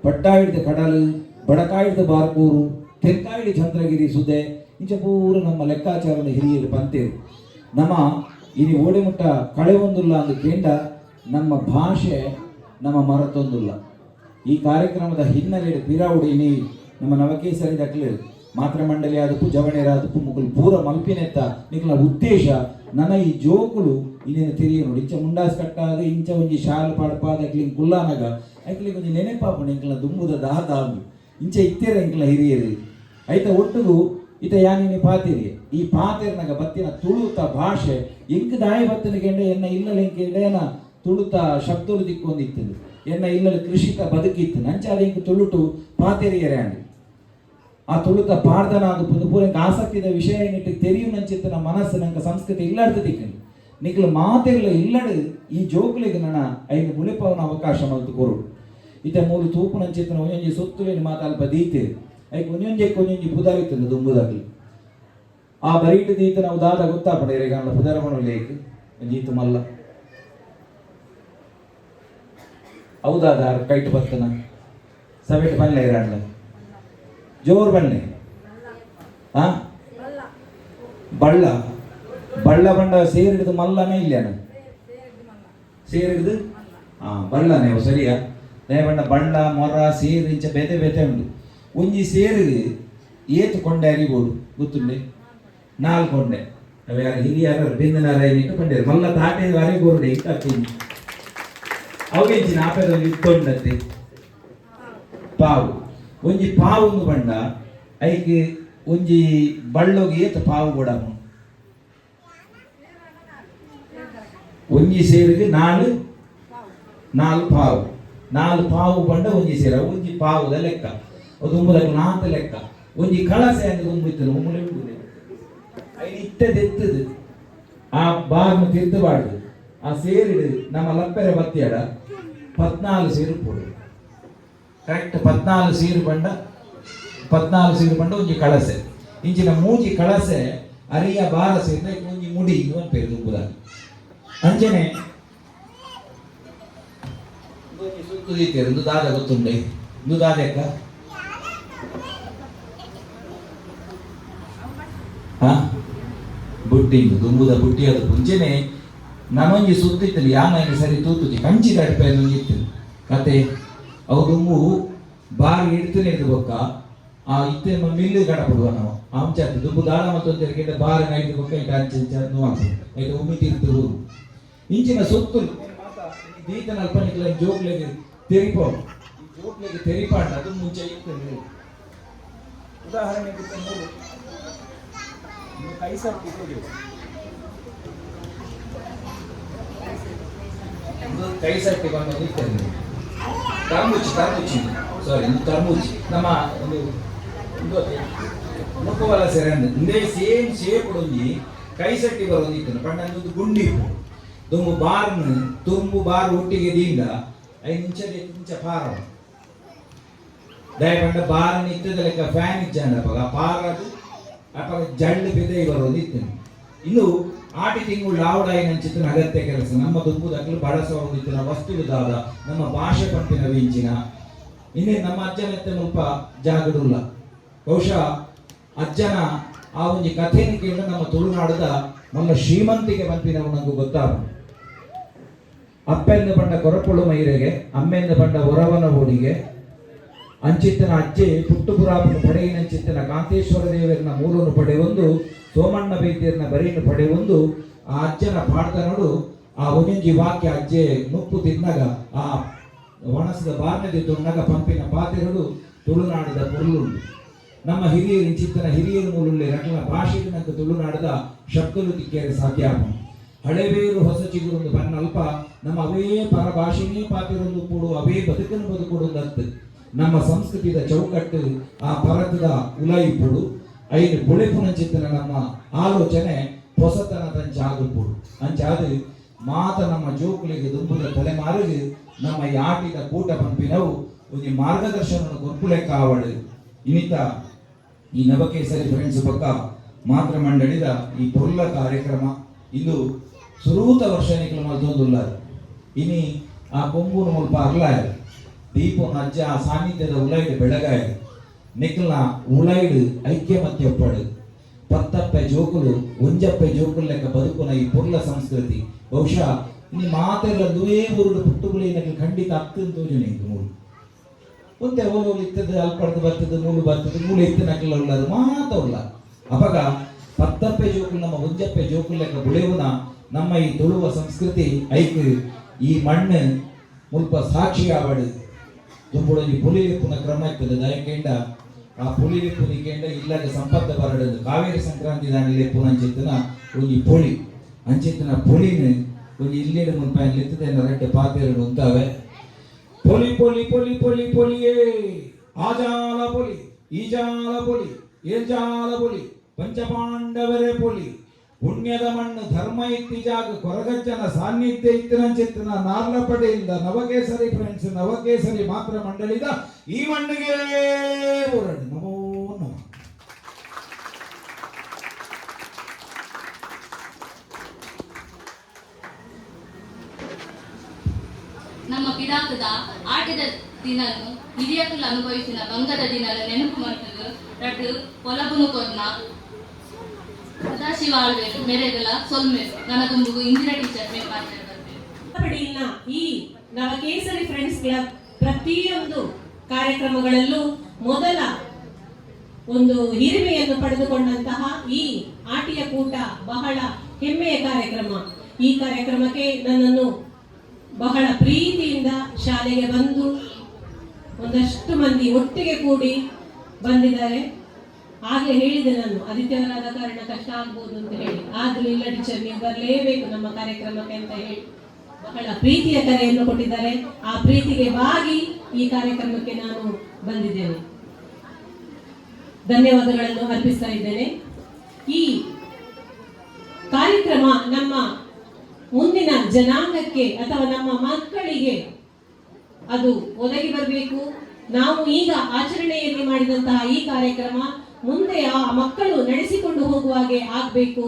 ಪಡ್ಡಾಯಿಡ್ದು ಕಡಲು, ಬಡಕಾಯಿಡ್ದು ಬಾರ್ಕೂರು, ತೆಂಕಾಯಿಡು ಚಂದ್ರಗಿರಿ ಸುದೆ, ಇಂಚ ಪೂರ ನಮ್ಮ ಲೆಕ್ಕಾಚಾರನ ಹಿರಿಯರು ಪಂತೇರು. ನಮ್ಮ ಇನಿ ಓಡೆಮುಟ್ಟ ಕಳೆ ಒಂದುಲ್ಲ ಅಂದು ಕೇಂಡ, ನಮ್ಮ ಭಾಷೆ ನಮ್ಮ ಮರತೊಂದುಲ್ಲ. ಈ ಕಾರ್ಯಕ್ರಮದ ಹಿನ್ನೆಲೆ ಪಿರಾವುಡು ಇನಿ ನಮ್ಮ ನವಕೇಸರಿ ದಕ್ಲು ಮಾತೃ ಮಂಡಳಿ ಆದಪ್ಪು ಜವಣೇರಾದಪ್ಪು ಮುಕುಲು ಪೂರ ಮಲ್ಪಿನೆತ್ತ ನಿಕ್ಲ ಉದ್ದೇಶ ನನ್ನ ಈ ಜೋಕುಲು ಇನ್ನೇನು ತೆರಿಯ ನೋಡಿ. ಇಂಚ ಮುಂಡಾಸ್ ಕಟ್ಟಾದ ಇಂಚ ಒಂಜಿ ಶಾಲು ಪಾಡ್ಪಾದ ಅಕ್ಲಿಂಗ್ ಕುಲ್ಲಾನಗ ಐಕ್ಲಿಗೆ ಒಂಜಿ ನೆನೆಪಾಪುಂಡು, ಇಂಕ್ಲ ದುಂಬುದ ದಾದ ಅಂದು ಇಂಚ ಇತ್ತೇರ ಇಂಕ್ಲ ಹಿರಿಯರು ಐತ ಒಟ್ಟುಗು. ಇತ ಯಾನಿನಿ ಪಾತೆರಿ ಈ ಪಾತೆರ್ನಗ ಬತ್ತಿನ ತುಳುತ ಭಾಷೆ ಎಂಕ್ ದಾಯ ಬತ್ತಿನ ಕೆಂಡ ಎನ್ನ ಇಲ್ಲಲ ಎಂಕ್ ಎಡೇನ ತುಳುತ ಶಬ್ದಲು ದಿಕ್ಕೊಂದಿತ್ತು ಎನ್ನ ಇಲ್ಲಲ ಕೃಷಿತ ಬದುಕಿತ್ತು ನಂಚಾದ ಎಂಕ್ ತುಳುಟು ಪಾತೆರಿಯರೆ ಆಂಡ್. ಆ ತುಳುತ ಪಾಡ್ದನ ಅದು ಪುದು ಪೂರ ಎಂಕ್ ಆಸಕ್ತಿದ ವಿಷಯ ಏನಿಟ್ಟು ತೆರಿಯು ನಂಚಿತ್ತಿನ ಮನಸ್ಸು ನಂಗೆ ಸಂಸ್ಕೃತಿ ಇಲ್ಲಡ್ದು ತಿಕ್ಕಂಡು ನಿಕ್ಲು ಮಾತೆರ್ಲ ಇಲ್ಲಡು ಈ ಜೋಕುಲೆಗ್ ನನ ಐನು ಬುಲೆಪವನ ಅವಕಾಶ ಮಲ್ತು ಕೊರು. ಇತ್ತೆ ಮೂಲು ತೂಪು ನಂಚಿತ್ತಿನ ಒಂಜೊಂಜಿ ಸೊತ್ತುಲೇನು ಮಾತ ಅಲ್ಪ ದೀತೆರ್ ಐಕ್ ಒಂಜೊಂಜೆಕ್ ಒಂಜೊಂಜಿ ಪುದರ್ ಇತ್ತುಂಡು ದುಂಬುದಕ್ಲು ಆ ಬರೀಟ್ ದೀತ ನಾವು ದಾದ ಗೊತ್ತಾಪಂಡ ಇರೆಗಾಂಡ ಪುದರ ಲೇಕ್ ಒಂಜಿ ಇತ್ತು ಮಲ್ಲ ಹೌದಾದ ಕೈಟ್ ಬತ್ತನ ಸಬೇಟ್ ಬನ್ಲೆ ಇರಾಂಡ್ಲ ಜೋರ್ ಬನ್ಲೆ ಆ ಬಳ್ಳ ಬಳ್ಳ ಬಂಡ ಸೇರಿಡ್ದು ಮಲ್ಲನೇ ಇಲ್ಲೇನ ಸೇರಿಡ್ದು ಆ ಬಳ್ಳನೇ ಅವು ಸರಿಯಾ ದಯಬಂಡ ಬಳ್ಳ ಮೊರ ಸೇರು ಇಂಚ ಬೇತೆ ಬೇತೆ ಉಂಡು ಒಂಜಿ ಸೇರು ಏತು ಕೊಂಡೆ ಅರಿಬೋಡು ಗೊತ್ತುಂಡೆ ನಾಲ್ಕು ಕೊಂಡೆ ಅವು ಯಾರು ಹಿರಿಯರ ಬೆಂದನಾರ ಏನಿಟ್ಟು ಕೊಂಡೇರು ಮಲ್ಲ ತಾಟೆ ಅರಿಬೋರುಡೆ ಇಂತ ಅರ್ತೀನಿ ಅವೆಂಚಿನ ಆಪೆದ ಒಂಜಿ ಇತ್ತೊಂಡತ್ತೆ ಪಾವು ಒಂಜಿ ಪಾವು ಒಂದು ಬಂಡ ಐಕ್ ಒಂಜಿ ಬಳ್ಳೊಗೆ ಏತು ಪಾವು ಕೊಡಮು ಒಂಜಿ ಸೇರಿಗೆ ನಾಲು ನಾಲ್ ಪಾವು ನಾಲ್ ಪಾವು ಬಂಡ ಒಂಜಿ ಸೇರ ಒಂಜಿ ಪಾವುದ ಲೆಕ್ಕ ಅದು ಉಂಬುದಕ್ಕೆ ನಾತ ಲೆಕ್ಕ ಒಂಜಿ ಕಳಸೆ ಅಂತ ಉಂಬಿತ್ತು ಉಂಬುಲೆ ಉಂಬುದೆ ಐನ್ ಇತ್ತದೆತ್ತದು ಆ ಬಾರ್ನ ತಿರ್ತಬಾರ್ದು ಆ ಸೇರಿಡು ನಮ್ಮ ಲಪ್ಪೆರೆ ಬತ್ತಿಯಡ 14 ಸೇರು ಪೋಡು ಕರೆಕ್ಟ್ 14 ಸೇರು ಬಂಡ 14 ಸೇರು ಬಂಡ ಒಂಜಿ ಕಳಸೆ ಇಂಚಿನ ಮೂಜಿ ಕಳಸೆ ಅರಿಯ ಬಾರ ಸೇರಿದ ಒಂಜಿ ಮುಡಿ ಒಂದು ಪೇರು ದುಂಬುದಾಗ ಅಂಚನೆ ಒಂಜಿ ಸುತ್ತು ದೀತೆರ್ ಇಂದು ದಾದ ಗೊತ್ತುಂಡೆ ಇಂದು ದಾದೆಕ್ಕ ಹಾ ಬುಟ್ಟಿ ಇಂದು ದುಂಬುದ ಬುಟ್ಟಿ ಅದು ಮುಂಚೆನೆ ನನೊಂಜಿ ಸುತ್ತಿತ್ತಲ್ಲಿ ಯಾನ ಸರಿ ತೂತುಜಿ ಕಂಚಿ ತಡ್ಪೆ ಇತ್ತು ಕತೆ ಅವು ದುಂಬು ಬಾರಿ ಹಿಡ್ತನೆ ಹಿಡ್ದು ಬೊಕ್ಕ ಆ ಇತ್ತೆ ನಮ್ಮ ಮಿಲ್ಲು ಕಡಪಡುವ ನಾವು ಅಂಚಾತಿ ದುಂಬು ದಾಳ ಮತ್ತು ತೆರಿಗೆ ಬಾರಿ ನೈದು ಬೊಕ್ಕ ಇಟ್ಟು ಅಂಚೆ ಇಂಚ ನೋವು ಐತೆ ಉಮ್ಮಿ ತೀರ್ತು ಊರು ಇಂಚಿನ ಸೊತ್ತು ದೀತನ ಅಲ್ಪ ನಿಕ್ಲ ಜೋಕ್ಲೆಗ್ ತೆರಿಪೋ ಈ ಜೋಕ್ಲೆಗ್ ತೆರಿಪಾಂಡ ಅದು ಮುಂಚೆ ಇತ್ತು. ಉದಾಹರಣೆಗೆ ಇತ್ತೆ ಮೂರು ಇಂದು ಕೈಸಟ್ಟಿ ತೋಜು. ಇಂದು ಕೈಸಟ್ಟಿ ಬಂದು ಇತ್ತು ತರ್ಮುಚ್ಚಿ ತರ್ಮುಚ್ಚಿ ಸಾರಿ ಇಂದು ತರ್ಮುಚ್ಚಿ ನಮ್ಮ ಒಂದು ಒಂದು ಮುಖವಲ ಸೆರೆ ಇಂದೇ ಸೇಮ್ ಶೇಪ್ ಒಂಜಿ ಕೈಸಟ್ಟಿ ಬರೋದು ಇತ್ತು ಪಂಡ ಒಂದು ಗುಂಡಿ ಇಪ್ಪು ದುಂಬು ಬಾರ್ನ್ ತುಂಬು ಬಾರ್ ಒಟ್ಟಿಗೆ ದೀಂಡ ಐದು ನಿಂಚದೆ ಇಂಚ ಪಾರ ದಯ ಪಂಡ ಬಾರ್ನ್ ಇತ್ತದ ಲೆಕ್ಕ ಫ್ಯಾನ್ ಇಜ್ಜಾಂಡ ಅಪಗ ಪಾರದು ಅಪಗ ಜಳ್ಳು ಬಿದೆ ಬರೋದು ಇತ್ತು. ಇನ್ನು ಆಟಿ ತಿಂಗಳು ಲಾವಡಾಯಿನಂಚಿತ್ತಿನ ಅಗತ್ಯ ಕೆಲಸ ನಮ್ಮ ದುಂಬುದಕ್ಲು ಬಳಸುವ ಒಂದಿತ್ತಿನ ವಸ್ತುಲು ದಾದ ನಮ್ಮ ಭಾಷೆ ಪಂಪಿನ ವಿಂಚಿನ ಇನ್ನೇ ನಮ್ಮ ಅಜ್ಜನತ್ತೆ ಮುಲ್ಪ ಜಾಗಡುಲ್ಲ ಬಹುಶಃ ಅಜ್ಜನ ಆ ಒಂಜಿ ಕಥೆಯನ್ನು ಕೇಳಿದ ನಮ್ಮ ತುಳುನಾಡದ ಮೊಲ್ಲ ಶ್ರೀಮಂತಿಗೆ ಪನ್ಪಿನವು ನಂಗೆ ಗೊತ್ತಾಗ ಅಪ್ಪೆಂದು ಪಂಡ ಕೊರಪೊಳು ಮೈರೆಗೆ ಅಮ್ಮೆಂದು ಪಂಡ ಒರವನ ಓಡಿಗೆ ಅಂಚಿತ್ತನ ಅಜ್ಜೆ ಪುಟ್ಟುಪುರಾಪನ ಪಡೆಯಿನಂಚಿತ್ತನ ಕಾಂತೇಶ್ವರ ದೇವರನ ಮೂಲನು ಪಡೆಯೊಂದು ಸೋಮಣ್ಣ ಬೈದ್ಯರನ ಬರೀನು ಪಡೆಯೊಂದು ಆ ಅಜ್ಜನ ಪಾಡ್ದನೋಡು ಆ ಒಂಜೊಂಜಿ ವಾಕ್ಯ ಅಜ್ಜೆ ನುಪ್ಪು ತಿನ್ನಗ ಆ ಒಣಸದ ಬಾರ್ನದಿ ತುಣ್ಣಗ ಪಂಪಿನ ಪಾತೆರಡು ತುಳುನಾಡದ ಪೊರ್ಲುಂಡು. ನಮ್ಮ ಹಿರಿಯರು ಇಂಚಿತ್ತನ ಹಿರಿಯರು ಮೂಲುಳ್ಳೆ ರಕಲ ಭಾಷೆಗೆ ನಂಗೆ ತುಳುನಾಡದ ಶಬ್ದಲು ತಿಕ್ಕೇರೆ ಸಾಧ್ಯ ಆಪುಂಡು. ಹಳೆಬೇರು ಹೊಸ ಚಿಗುರೊಂದು ಬಣ್ಣ ಅಲ್ಪ ನಮ್ಮ ಅವೇ ಪರ ಭಾಷೆನೇ ಪಾತಿರೊಂದು ಕೂಡು ಅವೇ ಬದುಕನ್ನು ಬದುಕೊಡು ನಮ್ಮ ಸಂಸ್ಕೃತಿದ ಚೌಕಟ್ಟು ಆ ಪರತದ ಉಲೈಪುಡು ಐನು ಬುಳೆಪುನಂಚಿತ್ತನ ನಮ್ಮ ಆಲೋಚನೆ ಹೊಸತನದ ಅಂಚಾಗುಪುಡು ಅಂಚಾದ ಮಾತ ನಮ್ಮ ಜೋಕುಲಿಗೆ ದುಂಬುದ ತಲೆಮಾರಿಗೆ ನಮ್ಮ ಯಾಟಿದ ಕೂಟ ಪಂಪಿನವು ಒಂಜಿ ಮಾರ್ಗದರ್ಶನ ಕೊರ್ಪುಲೆ ಕಾವಡು. ಇನ್ನಿತ ಈ ನವಕೇಸರಿ ಫ್ರೆಂಡ್ಸ್ ಪಕ್ಕ ಮಾತೃ ಮಂಡಳಿದ ಈ ಪೊರ್ಲ ಕಾರ್ಯಕ್ರಮ ಇಂದು ಸುರೂತ ವರ್ಷ ನಿಕಲು ಮಲ್ತೊಂದುಲ್ಲಾರ್. ಇನಿ ಆ ಕೊಂಬುನು ಮುಲ್ಪ ಅರ್ಲಾಯರ್ ದೀಪನ ಅಜ್ಜ ಆ ಸಾನ್ನಿಧ್ಯದ ಉಲೈಡ್ ಬೆಳಗಾಯರ್ ನಿಕಲ್ನ ಉಲೈಡ್ ಐಕ್ಯಮತ್ಯ ಒಪ್ಪಡು ಪತ್ತಪ್ಪೆ ಜೋಕುಲು ಒಂಜಪ್ಪೆ ಜೋಕುಲು ಲೆಕ್ಕ ಬದುಕುನ ಈ ಪೊರ್ಲ ಸಂಸ್ಕೃತಿ ಬಹುಶಃ ಇನಿ ಮಾತೆಲ್ಲ ದುವೇ ಊರುಡು ಪುಟ್ಟುಗುಲಿ ನಕಲು ಖಂಡಿತ ಅತ್ತಂತ ತೋಜುನೆ ಇಂಕ್ ಮೂಲು ಒಂತೆ ಓಲು ಇತ್ತದ ಅಲ್ಪಡ್ದು ಬರ್ತದ ಮೂಲು ಬರ್ತದ ಮೂಲು ಇತ್ತು ನಕಲ ಉಳ್ಳದು ಮಾತ ಉಲ್ಲ ಅಪಗ ಪತ್ತಪ್ಪೆ ಜೋಕುಲು ನಮ್ಮ ಒಂಜಪ್ಪೆ ಜೋಕುಲು ಲೆಕ್ಕ ಬುಳೆವುನ ನಮ್ಮ ಈ ತುಳುವ ಸಂಸ್ಕೃತಿ ಐಕ್ ಈ ಮಣ್ಣು ಮುಲ್ಪ ಸಾಕ್ಷಿ ಆವಡು ದುಂಬುಡೊಂಜಿ ಪುಲಿಲೆಪ್ಪುನ ಕ್ರಮ ಇತ್ತದ ದಯಕೇಂಡ ಆ ಪೊಲಿ ಲೆಪ್ಪುನಿ ಕೇಂಡ ಇಲ್ಲಗ ಸಂಪತ್ತ ಬರಡದು. ಕಾವೇರಿ ಸಂಕ್ರಾಂತಿ ದಾನಿ ಲೆಪ್ಪುನ ಅಂಚಿತ್ತಿನ ಒಂಜಿ ಪೊಳಿ ಅಂಚಿತ್ತಿನ ಪೊಳಿನ ಒಂಜಿ ಇಲ್ಲೇಡು ಮುಲ್ಪ ಲೆತ್ತದ ರಡ್ಡ್ ಪಾತೆರಡು ಉಂತಾವೆ. ಪೊಲಿ ಪೊಲಿ ಪೊಲಿ ಪೊಲಿ ಪೊಲಿಯೇ, ಆಜಾಲ ಪೊಲಿ, ಈಜಾಲ ಪೊಲಿ, ಏಲ್ಜಾಲ ಪೊಲಿ, ಪಂಚಪಾಂಡವರೇ ಪೊಲಿ, ಪುಣ್ಯದ ಮಣ್ಣು ಧರ್ಮ ಇತ್ತಿ ಜಾಗ ಕೊರಗಜ್ಜನ ಸಾನ್ನಿಧ್ಯ ಇತ್ತಿನಂಚಿತ್ತಿನ ನಾರ್ಲಪಡೆಯಿಂದ ನವಕೇಸರಿ ಫ್ರೆಂಡ್ಸ್ ನವಕೇಸರಿ ಮಾತ್ರ ಮಂಡಳಿದ ಈ ಮಣ್ಣಿಗೆ ಊರಡು. ನಮೋ ನಮಃ. ನಮ್ಮ ಪಿರಾಕದ ಆಟದ ದಿನನು, ಹಿರಿಯಕುಲು ಅನುಭವಿಸಿದ ಬಂಗದ ದಿನನು ನೆನಪು ಮಾಡ್ತದೆ. ರಡ್ಡು ಪೊಲಬುನು ಕೊರ್ನ ಸದಾಶಿವ ಆಳ್ವೇರು ಮೆರೆಗಲ ಸೊಲ್ಮೆರು. ನನ್ನ ತುಂಬುಗು ಇಂದಿರಾ ಟೀಚರ್ ಮೇರ್ ಪಾತೆರ ಬರ್ಪೆರ್. ಪಡಿಯಿನ ಈ ನವಕೇಸರಿ ಫ್ರೆಂಡ್ಸ್ ಕ್ಲಬ್ ಪ್ರತಿಯೊಂದು ಕಾರ್ಯಕ್ರಮಗಳಲ್ಲೂ ಮೊದಲ ಒಂದು ಹಿರಿಮೆಯನ್ನು ಪಡೆದುಕೊಂಡಂತಹ ಈ ಆಟಿಯ ಕೂಟ ಬಹಳ ಹೆಮ್ಮೆಯ ಕಾರ್ಯಕ್ರಮ. ಈ ಕಾರ್ಯಕ್ರಮಕ್ಕೆ ನನ್ನನ್ನು ಬಹಳ ಪ್ರೀತಿಯಿಂದ ಶಾಲೆಗೆ ಬಂದು ಒಂದಷ್ಟು ಮಂದಿ ಒಟ್ಟಿಗೆ ಕೂಡಿ ಬಂದಿದ್ದಾರೆ. ಆಗಲೇ ಹೇಳಿದೆ ನಾನು, ಆದಿತ್ಯವಾರದ ಕಾರಣ ಕಷ್ಟ ಆಗ್ಬೋದು ಅಂತ ಹೇಳಿ. ಆದ್ರೂ ಇಲ್ಲ ಟೀಚರ್, ನೀವು ಬರಲೇಬೇಕು ನಮ್ಮ ಕಾರ್ಯಕ್ರಮಕ್ಕೆ ಅಂತ ಹೇಳಿ ಬಹಳ ಪ್ರೀತಿಯ ಕರೆಯನ್ನು ಕೊಟ್ಟಿದ್ದಾರೆ. ಆ ಪ್ರೀತಿಗೆ ಬಾಗಿ ಈ ಕಾರ್ಯಕ್ರಮಕ್ಕೆ ನಾನು ಬಂದಿದ್ದೇನೆ. ಧನ್ಯವಾದಗಳನ್ನು ಅರ್ಪಿಸ್ತಾ ಇದ್ದೇನೆ. ಈ ಕಾರ್ಯಕ್ರಮ ನಮ್ಮ ಮುಂದಿನ ಜನಾಂಗಕ್ಕೆ ಅಥವಾ ನಮ್ಮ ಮಕ್ಕಳಿಗೆ ಅದು ಒದಗಿ ಬರಬೇಕು. ನಾವು ಈಗ ಆಚರಣೆಯಲ್ಲಿ ಮಾಡಿದಂತಹ ಈ ಕಾರ್ಯಕ್ರಮ ಮುಂದೆ ಆ ಮಕ್ಕಳು ನಡೆಸಿಕೊಂಡು ಹೋಗುವ ಹಾಗೆ ಆಗ್ಬೇಕು.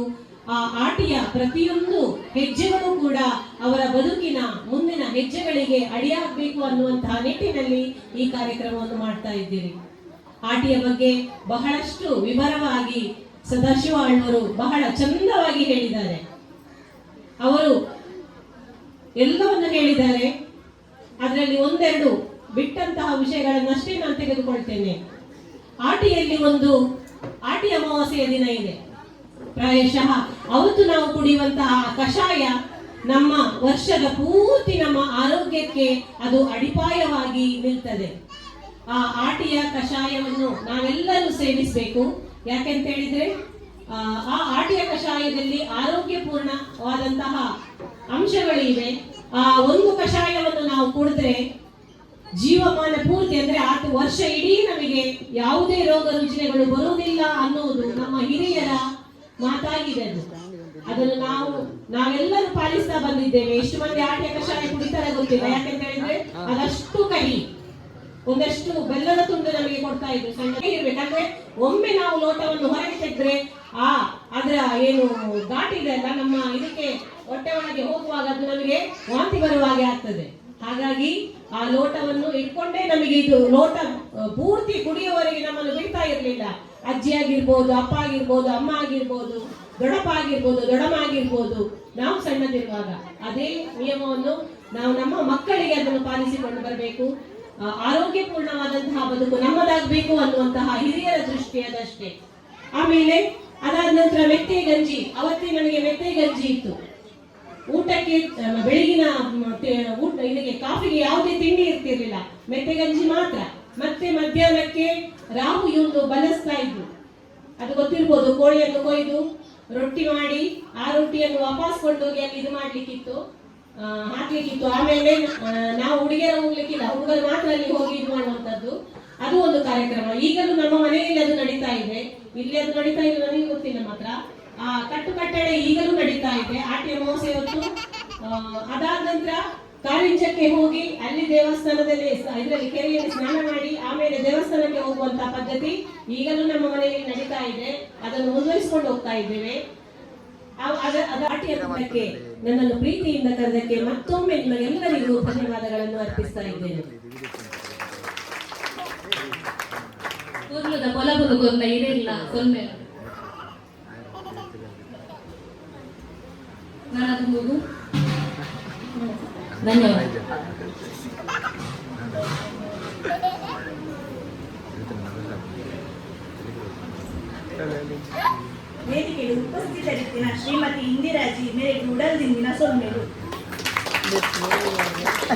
ಆ ಆಟಿಯ ಪ್ರತಿಯೊಂದು ಹೆಜ್ಜೆಗಳು ಕೂಡ ಅವರ ಬದುಕಿನ ಮುಂದಿನ ಹೆಜ್ಜೆಗಳಿಗೆ ಅಡಿಯಾಗಬೇಕು ಅನ್ನುವಂತಹ ನಿಟ್ಟಿನಲ್ಲಿ ಈ ಕಾರ್ಯಕ್ರಮವನ್ನು ಮಾಡ್ತಾ ಇದ್ದೀವಿ. ಆಟಿಯ ಬಗ್ಗೆ ಬಹಳಷ್ಟು ವಿವರವಾಗಿ ಸದಾಶಿವ ಆಳ್ವರು ಬಹಳ ಚಂದವಾಗಿ ಹೇಳಿದ್ದಾರೆ. ಅವರು ಎಲ್ಲವನ್ನು ಹೇಳಿದ್ದಾರೆ. ಅದರಲ್ಲಿ ಒಂದೆರಡು ಬಿಟ್ಟಂತಹ ವಿಷಯಗಳನ್ನಷ್ಟೇ ನಾನು ತೆಗೆದುಕೊಳ್ತೇನೆ. ಆಟಿಯಲ್ಲಿ ಒಂದು ಆಟಿ ಅಮಾವಾಸ್ಯೆಯ ದಿನ ಇದೆ. ಪ್ರಾಯಶಃ ಅವತ್ತು ನಾವು ಕುಡಿಯುವಂತಹ ಕಷಾಯ ನಮ್ಮ ವರ್ಷದ ಪೂರ್ತಿ ನಮ್ಮ ಆರೋಗ್ಯಕ್ಕೆ ಅದು ಅಡಿಪಾಯವಾಗಿ ನಿಲ್ತದೆ. ಆ ಆಟಿಯ ಕಷಾಯವನ್ನು ನಾವೆಲ್ಲರೂ ಸೇವಿಸಬೇಕು. ಯಾಕೆಂತ ಹೇಳಿದ್ರೆ ಆ ಆಟಿಯ ಕಷಾಯದಲ್ಲಿ ಆರೋಗ್ಯಪೂರ್ಣವಾದಂತಹ ಅಂಶಗಳು ಇವೆ. ಆ ಒಂದು ಕಷಾಯವನ್ನು ನಾವು ಕುಡಿದ್ರೆ ಜೀವಮಾನ ಪೂರ್ತಿ, ಅಂದ್ರೆ ಆತ ವರ್ಷ ಇಡೀ ನಮಗೆ ಯಾವುದೇ ರೋಗ ರುಜಿನಗಳು ಬರುವುದಿಲ್ಲ ಅನ್ನುವುದು ನಮ್ಮ ಹಿರಿಯರ ಮಾತಾಗಿದೆ. ಅದನ್ನು ನಾವೆಲ್ಲರೂ ಪಾಲಿಸ್ತಾ ಬಂದಿದ್ದೇವೆ. ಎಷ್ಟು ಮಂದಿ ಆಟಿಯ ಕಷಾಯ ಕುಡಿತಾರೆ ಗೊತ್ತಿಲ್ಲ. ಯಾಕೆಂತ ಹೇಳಿದ್ರೆ ಅದಷ್ಟು ಕಹಿ. ಒಂದಷ್ಟು ಬೆಲ್ಲದ ತುಂಡು ನಮಗೆ ಕೊಡ್ತಾ ಇದ್ರು ಸಣ್ಣ ಇರ್ಬೇಕಂದ್ರೆ. ಒಮ್ಮೆ ನಾವು ಲೋಟವನ್ನು ಹೊರಗೆ ತೆಗೆದ್ರೆ ಅದರ ಏನು ಘಾಟಿದೆ ಅಲ್ಲ, ನಮ್ಮ ಇದಕ್ಕೆ ಹೊಟ್ಟೆ ಒಳಗೆ ಹೋಗುವಾಗ ಅದು ನಮಗೆ ವಾಂತಿ ಬರುವ ಹಾಗೆ ಆಗ್ತದೆ. ಹಾಗಾಗಿ ಆ ಲೋಟವನ್ನು ಇಟ್ಕೊಂಡೇ ನಮಗೆ ಇದು ಲೋಟ ಪೂರ್ತಿ ಕುಡಿಯುವವರೆಗೆ ನಮ್ಮನ್ನು ಬಿಡ್ತಾ ಇರ್ಲಿಲ್ಲ. ಅಜ್ಜಿ ಆಗಿರ್ಬೋದು, ಅಪ್ಪ ಆಗಿರ್ಬೋದು, ಅಮ್ಮ ಆಗಿರ್ಬೋದು, ದೊಡ್ಡಪ್ಪ ಆಗಿರ್ಬೋದು, ದೊಡ್ಡಮ್ಮ ಆಗಿರ್ಬೋದು, ನಾವು ಸಣ್ಣದಿರುವಾಗ ಅದೇ ನಿಯಮವನ್ನು ನಾವು ನಮ್ಮ ಮಕ್ಕಳಿಗೆ ಅದನ್ನು ಪಾಲಿಸಿಕೊಂಡು ಬರಬೇಕು. ಆರೋಗ್ಯಪೂರ್ಣವಾದಂತಹ ಬದುಕು ನಮ್ಮದಾಗಬೇಕು ಅನ್ನುವಂತಹ ಹಿರಿಯರ ದೃಷ್ಟಿ ಅದಷ್ಟೇ. ಆಮೇಲೆ ಅದಾದ ನಂತರ ಮೆತ್ತೆ ಗಂಜಿ. ಅವತ್ತೇ ನಮಗೆ ಮೆತ್ತೆ ಗಂಜಿ ಇತ್ತು ಊಟಕ್ಕೆ. ಬೆಳಗಿನ ಊಟ ಇದಕ್ಕೆ ಕಾಫಿಗೆ ಯಾವುದೇ ತಿಂಡಿ ಇರ್ತಿರ್ಲಿಲ್ಲ, ಮೆತ್ತೆ ಗಂಜಿ ಮಾತ್ರ. ಮತ್ತೆ ಮಧ್ಯಾಹ್ನಕ್ಕೆ ರಾಹು ಇವ್ನು ಬಲಸ್ತಾ ಇದ್ರು, ಅದು ಗೊತ್ತಿರ್ಬೋದು. ಕೋಳಿಯನ್ನು ಕೊಯ್ದು ರೊಟ್ಟಿ ಮಾಡಿ ಆ ರೊಟ್ಟಿಯನ್ನು ವಾಪಸ್ ಕೊಂಡೋಗಿ ಅಲ್ಲಿ ಇದು ಮಾಡ್ಲಿಕ್ಕಿತ್ತು, ಹಾಕ್ಲಿಕ್ಕಿತ್ತು. ಆಮೇಲೆ ನಾವು ಹುಡುಗಿಯರ ಹೋಗ್ಲಿಕ್ಕಿಲ್ಲ, ಹುಡುಗರು ಮಾತ್ರ ಅಲ್ಲಿ ಹೋಗಿ ಇದು ಮಾಡುವಂತದ್ದು. ಅದು ಒಂದು ಕಾರ್ಯಕ್ರಮ. ಈಗಲೂ ನಮ್ಮ ಮನೆಯಲ್ಲಿ ಅದು ನಡೀತಾ ಇದೆ. ಇಲ್ಲಿ ಅದು ನಡೀತಾ ಇಲ್ಲ, ನನಗೆ ಗೊತ್ತಿಲ್ಲ ಮಾತ್ರ. ಆ ಕಟ್ಟುಕಟ್ಟಳೆ ಈಗಲೂ ನಡೀತಾ ಇದೆ. ಆಟಿ ಅಮಾವಾಸ್ಯೆ ಹೊತ್ತು ಅದಾದ ನಂತರ ಕಾರಿಂಜಕ್ಕೆ ಹೋಗಿ ಅಲ್ಲಿ ದೇವಸ್ಥಾನದಲ್ಲಿ ಇದರಲ್ಲಿ ಕೆರೆಯಲ್ಲಿ ಸ್ನಾನ ಮಾಡಿ ಆಮೇಲೆ ದೇವಸ್ಥಾನಕ್ಕೆ ಹೋಗುವಂತಹ ಪದ್ಧತಿ ಈಗಲೂ ನಮ್ಮ ಮನೆಯಲ್ಲಿ ನಡೀತಾ ಇದೆ. ಅದನ್ನು ಮುಂದುವರಿಸಿಕೊಂಡು ಹೋಗ್ತಾ ಇದ್ದೇವೆ. ಆಟಿಯ ಕೂಟಕ್ಕೆ ನನ್ನನ್ನು ಪ್ರೀತಿಯಿಂದ ಕರೆದಕ್ಕೆ ಮತ್ತೊಮ್ಮೆ ನಿಮಗೆಲ್ಲರಿಗೂ ಧನ್ಯವಾದಗಳನ್ನು ಅರ್ಪಿಸ್ತಾ ಇದ್ದೇನೆ. ಪೊರ್ಲುದ ಪೊಲಬುನು ಕೊರ್ನ ಇರೆಲ್ಲ ಸೊಲ್ಮೆಲು. ನನ್ನ ತುಂಬುಗು ಧನ್ಯವಾದ. ವೇದಿಕೆಗೆ ಉಪಸ್ಥಿತರಿದ್ದಿನ ಶ್ರೀಮತಿ ಇಂದಿರಾಜಿ ಮೇರೆಗೆ ಉಡಲ್ದಿಂದಿನ ಸೊಲ್ಮೆಲು.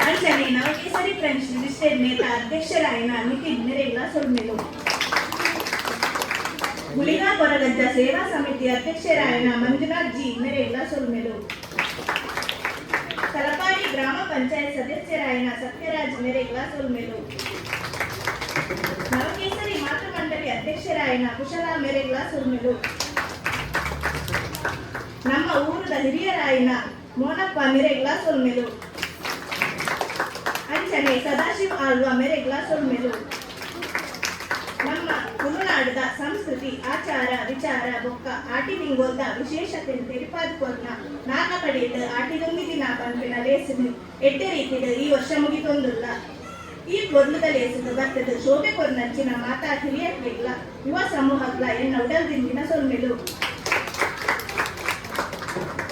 ಅಂಚನೆ ನವಕೇಸರಿ ಫ್ರೆಂಡ್ಸ್ ರಿಜಿಸ್ಟರ್ಡ್ ನೇತ ಅಧ್ಯಕ್ಷರಾಯಿನ ನಿತಿನ್ ಮೆರೆಗ್ಲ ಸೊಲ್ಮೆಲು. ಗುಳಿಗಾ ಕೊರಗಜ್ಜ ಸೇವಾ ಸಮಿತಿ ಅಧ್ಯಕ್ಷರಾಯನ ಮಂಜುನಾಥ್ ಜಿ ಮೆರೆಗ್ಲ ಸೊಲ್ಮೆಲು. ತಲಪಾಡಿ ಗ್ರಾಮ ಪಂಚಾಯತ್ ಸದಸ್ಯರಾಯನ ಸತ್ಯರಾಜ್ ಮೆರೆಗ್ಲ ಸೊಲ್ಮೆಲು. ನವಕೇಸರಿ ಮಾತೃಮಂಡಳಿ ಅಧ್ಯಕ್ಷರಾಯನ ಕುಶಲ ಮೆರೆಗ್ಲ ಸೊಲ್ಮೆಲು. ನಮ್ಮ ಊರದ ಹಿರಿಯರಾಯನ ಮೋನಪ್ಪ ಮೆರೆಗ್ಲ ಸೊಲ್ಮೆಲು. ಅಂಚನೆ ಸದಾಶಿವ ಆಳ್ವ ಮೆರೆಗ್ಲ ಸೊಲ್ಮೆಲು. ನಮ್ಮ ತುಳುನಾಡದ ಸಂಸ್ಕೃತಿ, ಆಚಾರ ವಿಚಾರ ಬೊಕ್ಕ ಆಟಿ ತಿಂಗೊಲ್ದ ವಿಶೇಷತೆ ತೆರಿಪಾದ್ ಕೊರ್ನ ನಾಗಪಡಿಟ್ ಆಟಿದೊಂಜಿ ದಿನ ಪನ್ಪಿನ ಲೇಸುನು ಎಡ್ಡೆ ರೀತಿಡ್ ಈ ವರ್ಷ ಮುಗಿತೊಂದುಲ್ಲ. ಈ ಪೊರ್ಲುದ ಲೇಸುಡು ಬತ್ತದ ಶೋಭೆ ಕೊರ್ನಂಚಿನ ಮಾತಾ ಹಿರಿಯಕ್ಲೆಗ್ಲ, ಯುವ ಸಮೂಹಗ್ಲ ಎನ್ನ ಉಡಲ್ ದಿಂಜಿನ ಸೊಲ್ಮೆಲು.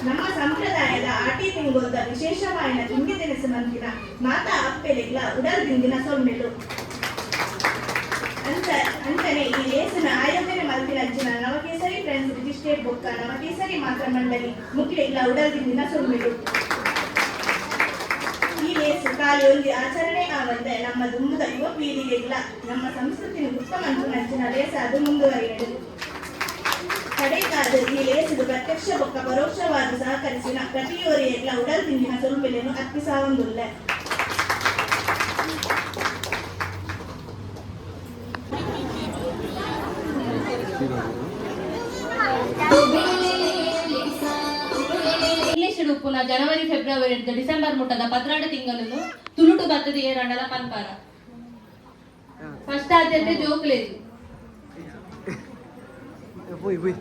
ನಮ್ಮ ಸಂಪ್ರದಾಯದ ಆಟಿ ತಿಂಗೊಲ್ದ ವಿಶೇಷವಾಯಿನ ತಿಂಡಿ ತಿನಿಸು ಮಂತಿನ ಮಾತಾ ಅಪ್ಪೆಲೆಗ್ಲ ಉಡಲ್ ದಿಂಜಿನ ಸೊಲ್ಮೆಲು. ಅಂಚ ಅಂಚನೆ ಈ ಲೇಸಿನ ಆಯೋಜನೆ ಮಲ್ತಿನಂಚಿನ ನವಕೇಸರಿ ಫ್ರೆಂಡ್ಸ್ ರಿಜಿಸ್ಟ್ರೇಟ್ ಬೊಕ್ಕ ನವಕೇಸರಿ ಮಾತ್ರ ಮಂಡಳಿ ಮುಕ್ಲೆಗ್ಲ ಉಡಲ್ ದಿಂಜಿನ ಸೊಲ್ಮೆಲು. ಈ ಲೇಸು ಖಾಲಿ ಒಂಜಿ ಆಚರಣೆ ಆವಂದೆ, ನಮ್ಮ ದುಂಬುದ ಯುವ ಪೀಳಿಗೆಗ್ಲ ನಮ್ಮ ಸಂಸ್ಕೃತಿನ ಗುಪ್ತ ಮಂಚುನಂಚಿನ ಲೇಸ ಅದು ಮುಂದುವರಿಯಡು. ಕಡೆಕಾದು ಈ ಲೇಸುಡು ಪ್ರತ್ಯಕ್ಷ ಬೊಕ್ಕ ಪರೋಕ್ಷವಾದ ಸಹಕರಿಸಿನ ಪ್ರತಿಯೊರಿಯಗ್ಲ ಉಡಲ್ ದಿಂಜಿನ ಸೊಲ್ಮೆಲೆನು ಅರ್ಪಿಸಾವೊಂದುಲ್ಲೆ. ಇಂಗ್ಲಿಷ್ ಉಪ್ಪುನ ಜನವರಿ, ಫೆಬ್ರವರಿ, ಡಿಸೆಂಬರ್ ಮುಟ್ಟದ 12 ತಿಂಗಳು ತುಳುಟು ಬತ್ತದ ಏರಂಡಲ ಪನ್ಪಾರ. ಫಸ್ಟ್ ಆದ್ಯತೆ ಜೋಕ್ಲೇದು. പോയി പോയി.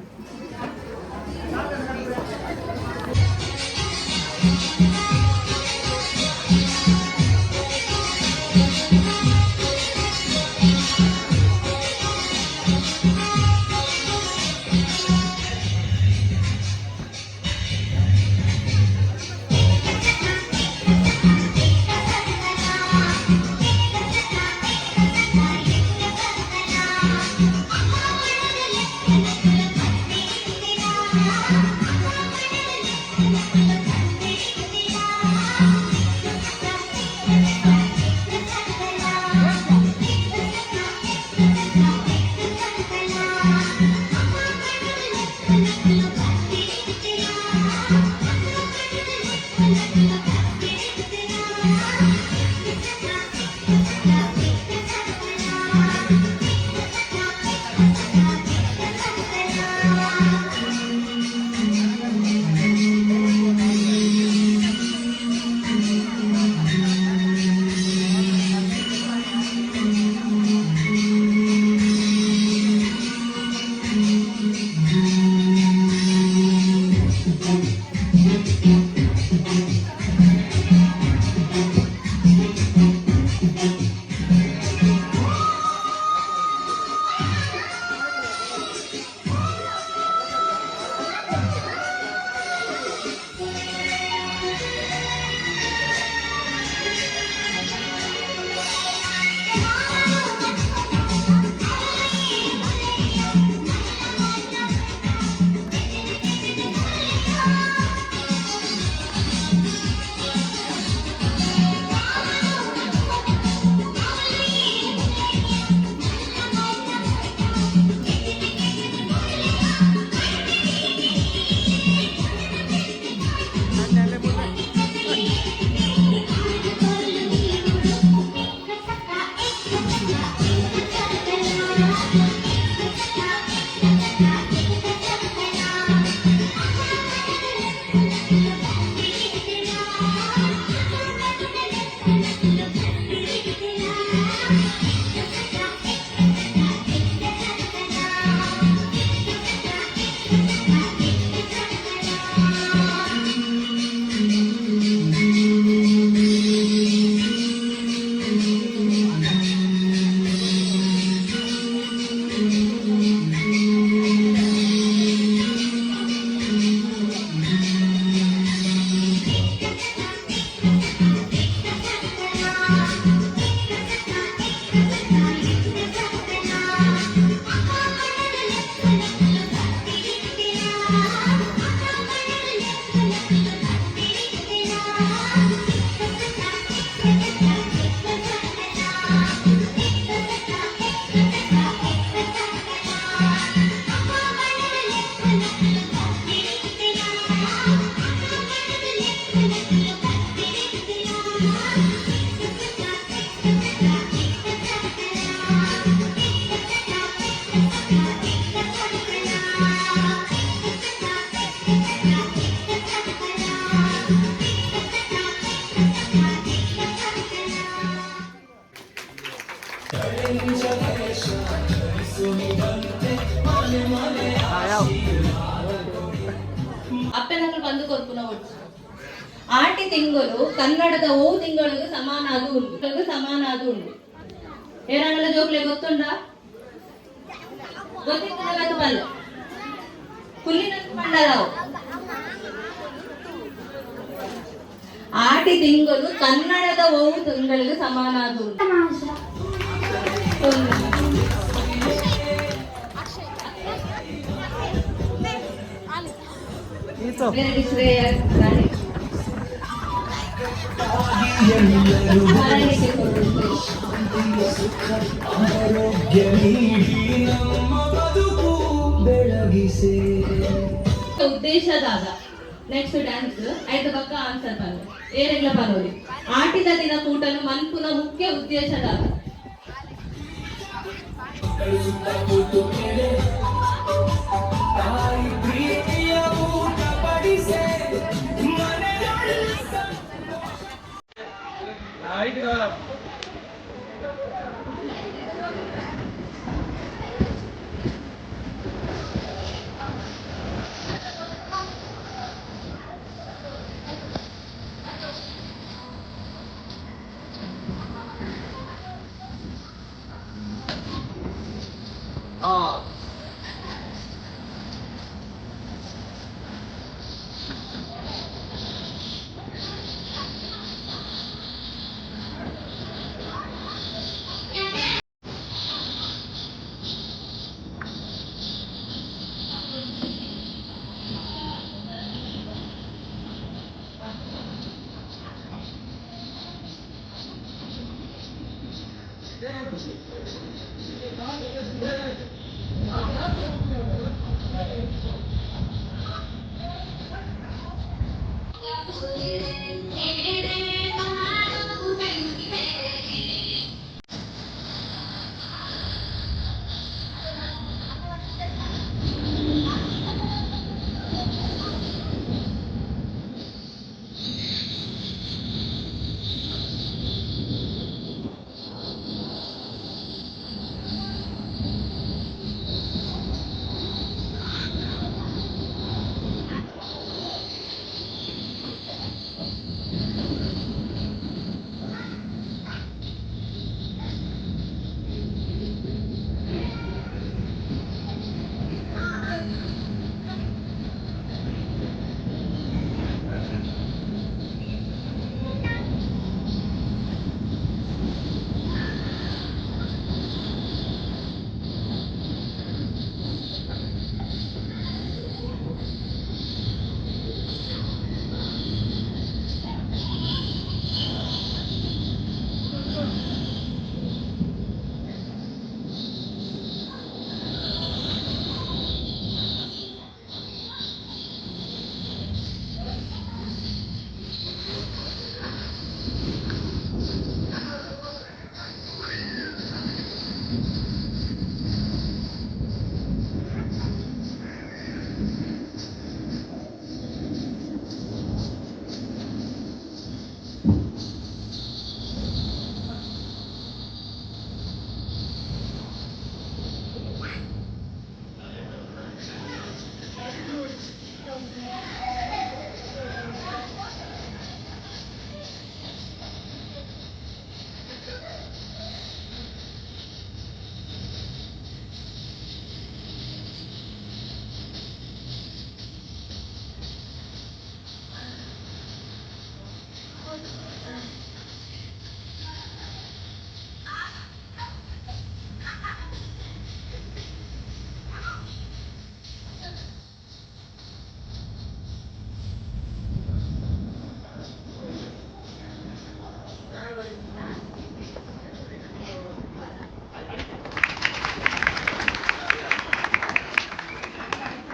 ಆಟಿ ತಿಂಗಳು ಕನ್ನಡದ ಓ ತಿಂಗಳಿಗೆ ಸಮಾನಾದ ಉಂಡು, ಸಮಾನಾದ ಉಂಡು. ಏನಾಗಲ್ಲ ಜೋಕ್ಲೆ, ಗೊತ್ತುಂಡ? ಗೊತ್ತಿತ್ತು ಬಲ್ಲ ಹುಲ್ಲಿನ ಪಂಡರಾವು. ಆಟಿ ತಿಂಗಳು ಕನ್ನಡದ ಓವು ತಿಂಗಳಿಗೆ ಸಮಾನಾದ ಉಂಟು. ಶ್ರೇಯ ಆರೋಗ್ಯ ನೀಡಿ ನಮ್ಮ ಬದುಕು ಬೆಳಗಿಸೆ. ಉದ್ದೇಶದಾದ ನೆಕ್ಸ್ಟ್ ಡ್ಯಾನ್ಸ್ ಆಯ್ತು ಬಕ್ಕ ಆನ್ಸರ್ ಪನ್ನೆ ಏರೆಗ್ಲ ಪನೋಲಿ. ಆಟಿದ ದಿನ ಕೂಟನು ಮನ್ಪುನ ಮುಖ್ಯ ಉದ್ದೇಶದಾದ? ತಾಯಿ ಪ್ರೀತಿಯ ಊಟ ಬಡಿಸೆ ಮನೆಯೊಳ.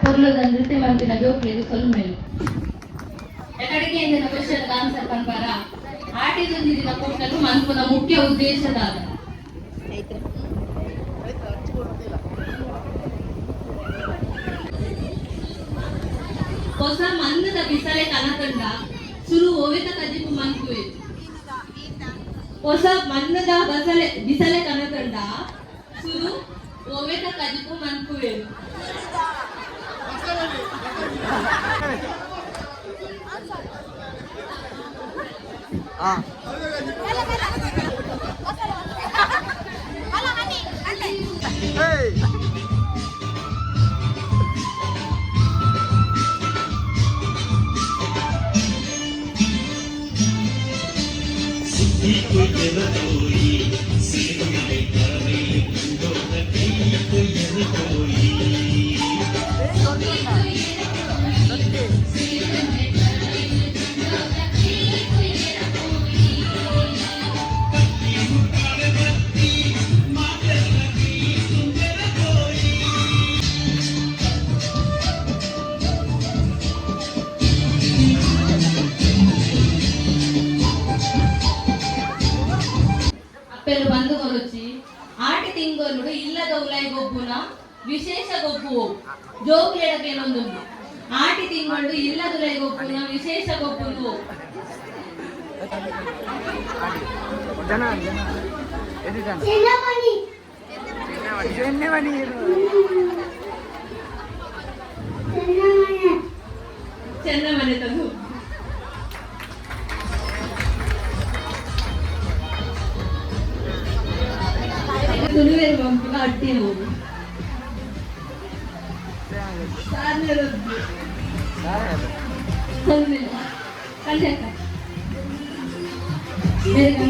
ಪೊರ್ಲುದ ನೃತ್ಯ ಮಂತಿನ ಜೋಕ್ಲೆಗ್ ಸೊಲ್ಮೆಲು. ಎಕಡೆಗೆ ಎಂದಿನ ಕ್ವಶನ್ ಆನ್ಸರ್ ಪನ್ಪಾರ? ಆಟಿದೊಂಜಿ ದಿನ ಕೂಟಲು ಮನ್ಪುನ ಮುಖ್ಯ ಉದ್ದೇಶದಾದ? ಹೊಸ ಮನ್ನದ ಬಿಸಲೆ ಕನಕಂಡ ಸುರು ಓವೆತ ಕಜಿಪು ಮನ್ಪುವೆ? ಹೊಸ ಮನ್ನದ ಬಸಲೆ ಬಿಸಲೆ ಕನಕಂಡ ಸುರು ಓವೆತ ಕಜಿಪು ಮನ್ಪುವೆ? ಹಾಂ. ಏಯ್. ಅಪ್ಪೆಲು ಬಂದು ಕೊರೊಚ್ಚಿ. ಆಟಿ ತಿಂಗೊಲುಡು ಇಲ್ಲದ ಉಲಾಯಿ ಗೊಬ್ಬುನ ವಿಶೇಷ ಗೊಬ್ಬು ಜೋಕುಲೆಡಕೇನೊಂದುಂಡು. ಆಟಿ ತಿಂಗಳು ಇಲ್ಲದ ಉಲಾಯಿ ಗೊಬ್ಬುನ ವಿಶೇಷ ಗೊಬ್ಬುನು. ಜನ ಜನ ಎಲ್ಲಿ ಜನ? ಚೆನ್ನಮಣಿ. ಚೆನ್ನಮಣಿ. ಚೆನ್ನಮಣಿ. ಚೆನ್ನ ಮನೆ ತಂದು. ತುಳುವೆರ್ ಪಂಪಿನ ಅಟ್ಟಿ ಹೋಗು ಕಲ್ಯಾಕ ಬೇರೆ.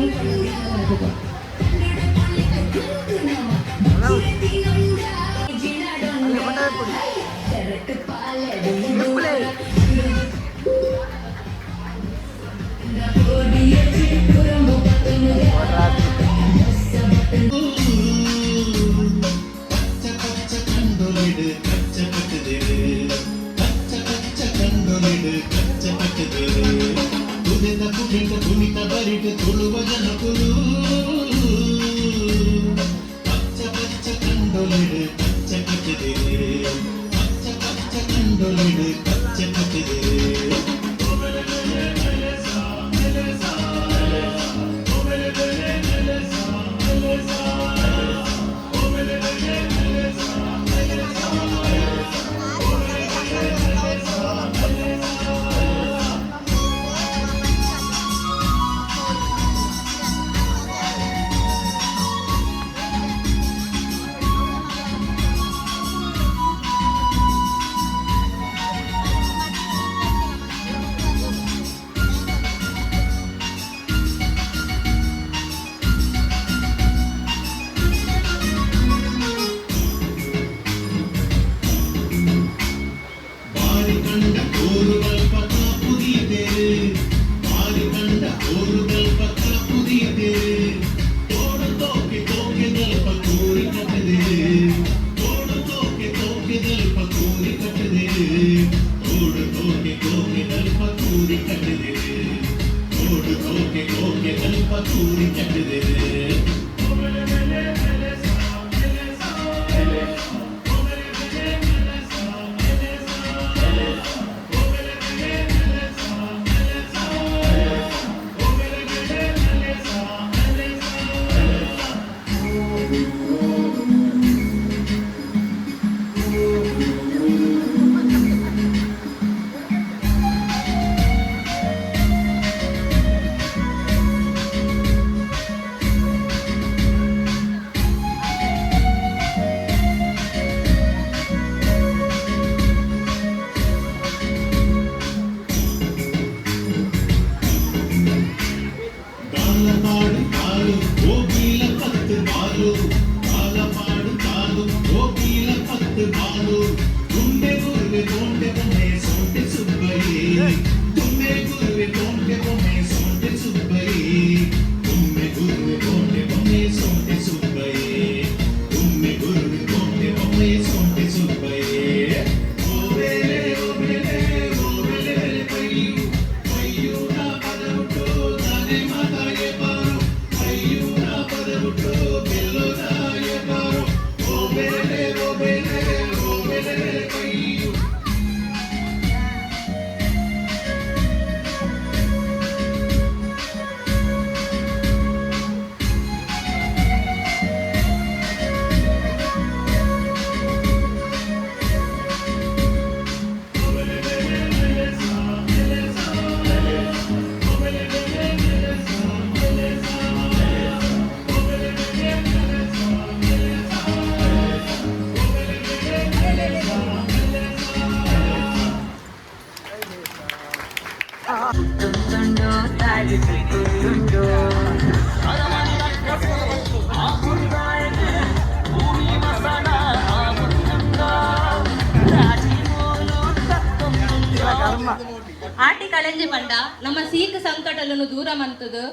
ಆಟಿ ಕಳೆಂಜಿ ಪಂಡ ನಮ್ಮ ಸೀಕ ಸಂಕಟలను ದೂರ ಮಂತದು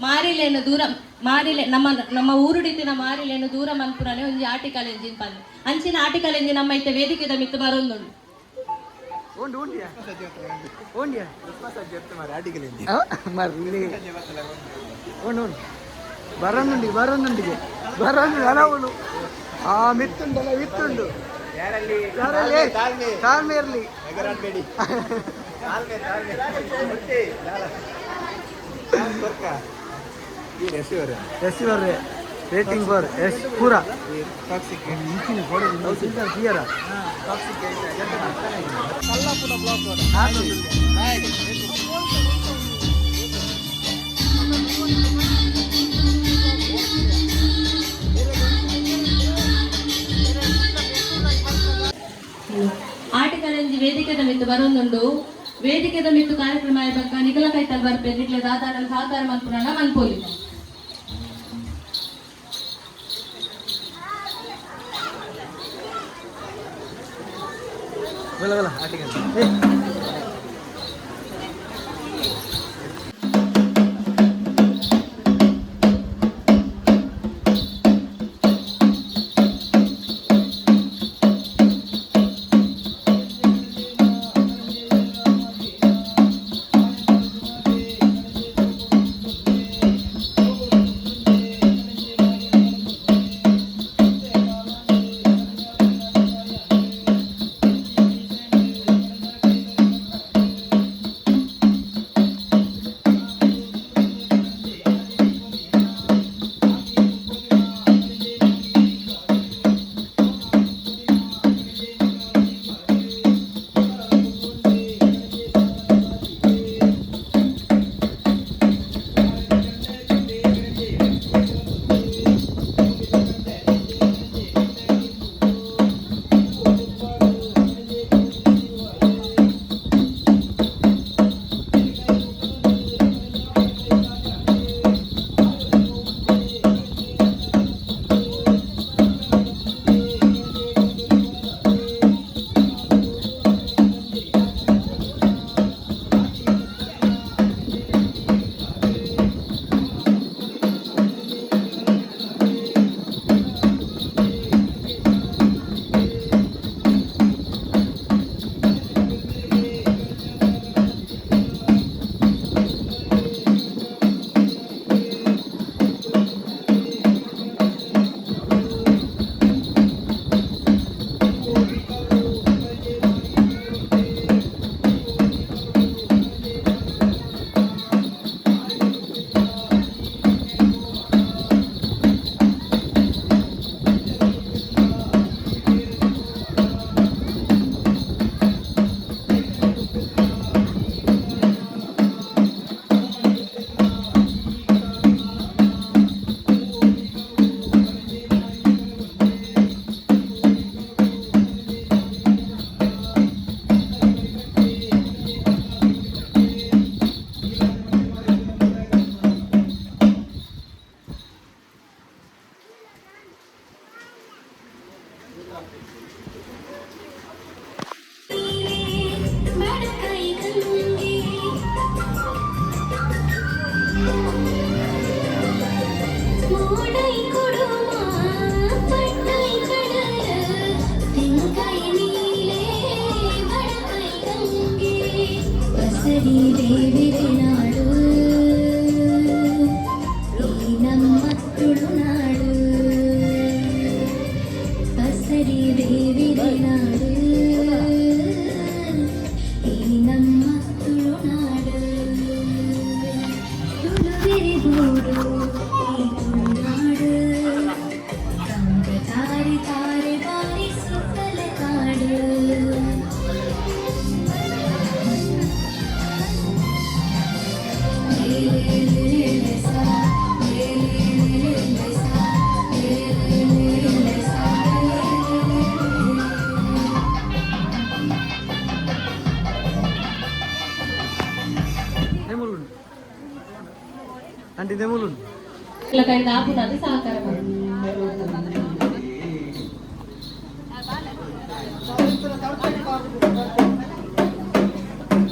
ಮಾರಿಲೇನು ದೂರ ಮಾರಿಲೆ ನಮ್ಮ ನಮ್ಮ ಊರುಡಿತಿನ ಮಾರಿಲೇನು ದೂರ ಮನ್ಪುರನೆ ಒಂಜಿ ಆಟಿ ಕಳೆಂಜಿನ ಪಂದ್ ಅಂಚಿನ ಆಟಿ ಕಳೆಂಜಿ ನಮ್ಮ ಇತ್ತೆ ವೇದಿಕೆದ ಮಿತ್ತು ಬರೊಂದುಂಡು. ಉಂಡು ಉಂಡಿಯಾ ಉಂಡಿಯಾ ಮರ್ಲಿ ಉಂಡು ಉಂಡು ಬರೊಂದುಂಡಿ ಬರೊಂದುಂಡಿಗೆ ಬರೊಂದು ಹಲವುನು ಆ ಮಿತ್ತುಂಡಲ್ಲ ಮಿತ್ತುಂಡು ಯಾರಲ್ಲಿ ತಾಳ್ಮೆ ಇರಲಿ. ಎಸ್ ಇವರೇ ರೇಟಿಂಗ್ ಫಾರ್ ಎಸ್ ಪೂರ ಕ್ಲಿಯರ. ಆಟಿ ಕಳೆಂಜಿ ವೇದಿಕೆದ ಮಿತ್ತು ಬರೊಂದುಂಡು. ವೇದಿಕೆದ ಮಿತ್ತು ಕಾರ್ಯಕ್ರಮ ಆಯ್ಬಕ್ಕ ನಿಗಲ ಕೈತಲ್ ಬರ್ಪೆ ನಿಕ್ಲೆ ದಾದಾನ ಸಹಕಾರ ಮನ್ಪುರಣ ಮನ್ಪೋಲಿ. ಬಲ ಬಲ ಆಟಿಗೆ. ಅಂಟಿದೆ ಮೂಲು. ಕೈದ ಆಪುನಾದ ಸಹಕಾರ ಕೊಡು.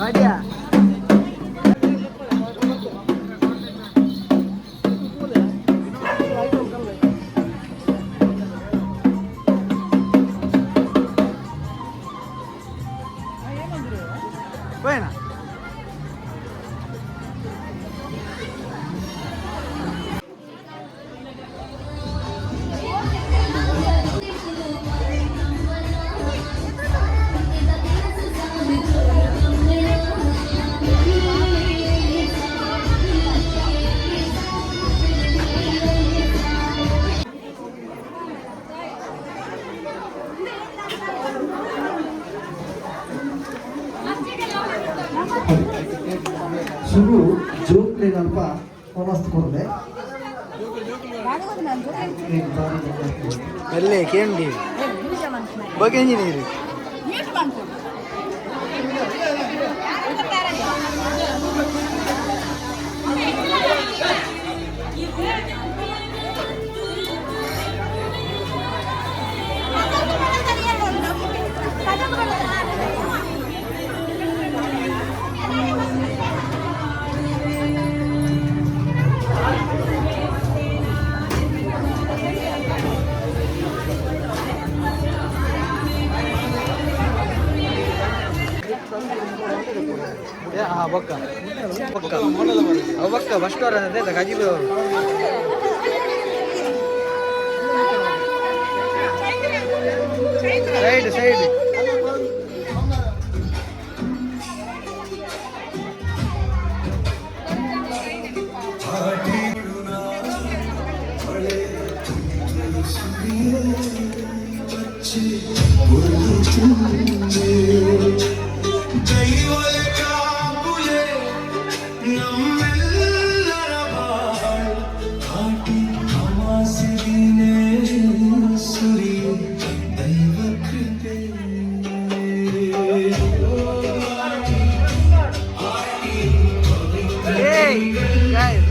ಆಡ್ಯಾ. ಹೋಯಣ. ಶುರು ಜೋಕ್ಲೇನಲ್ಪ ಮಸ್ತ್ ಕೊರ್ಲೆ. ಅಲ್ಲೇ ಕೇಂಡಿ ಬಗ್ಗೆ ಇಂಜಿನಿಯರ್. ಹಾ, ಬೊಕ್ಕ ಬೊಕ್ಕ ಅವು ಬೊಕ್ಕ ಫಸ್ಟ್ ಅವರ್ ಅಂದ್ರೆ ಗಜಿಬ್ ಅವರು. Side side. ಏಯ್ ಗಾಯ್ಸ್.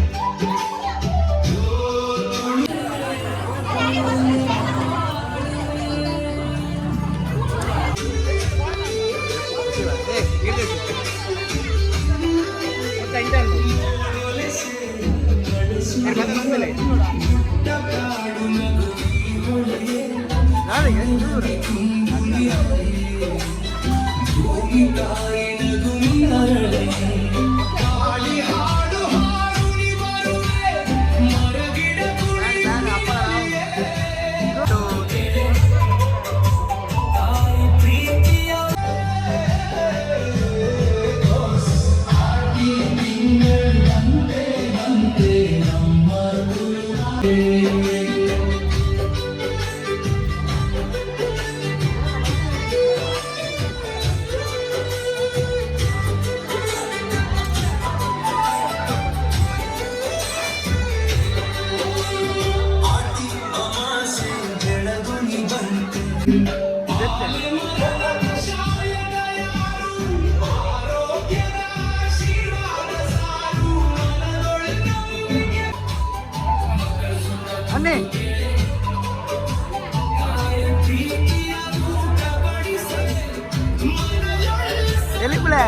ಅನ್ನಿ. ಎಲಿಪುಲೆ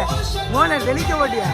ಮೋನೆ, ಬೆಳಿಗ್ಗೆ ಓಡಿಯಾ.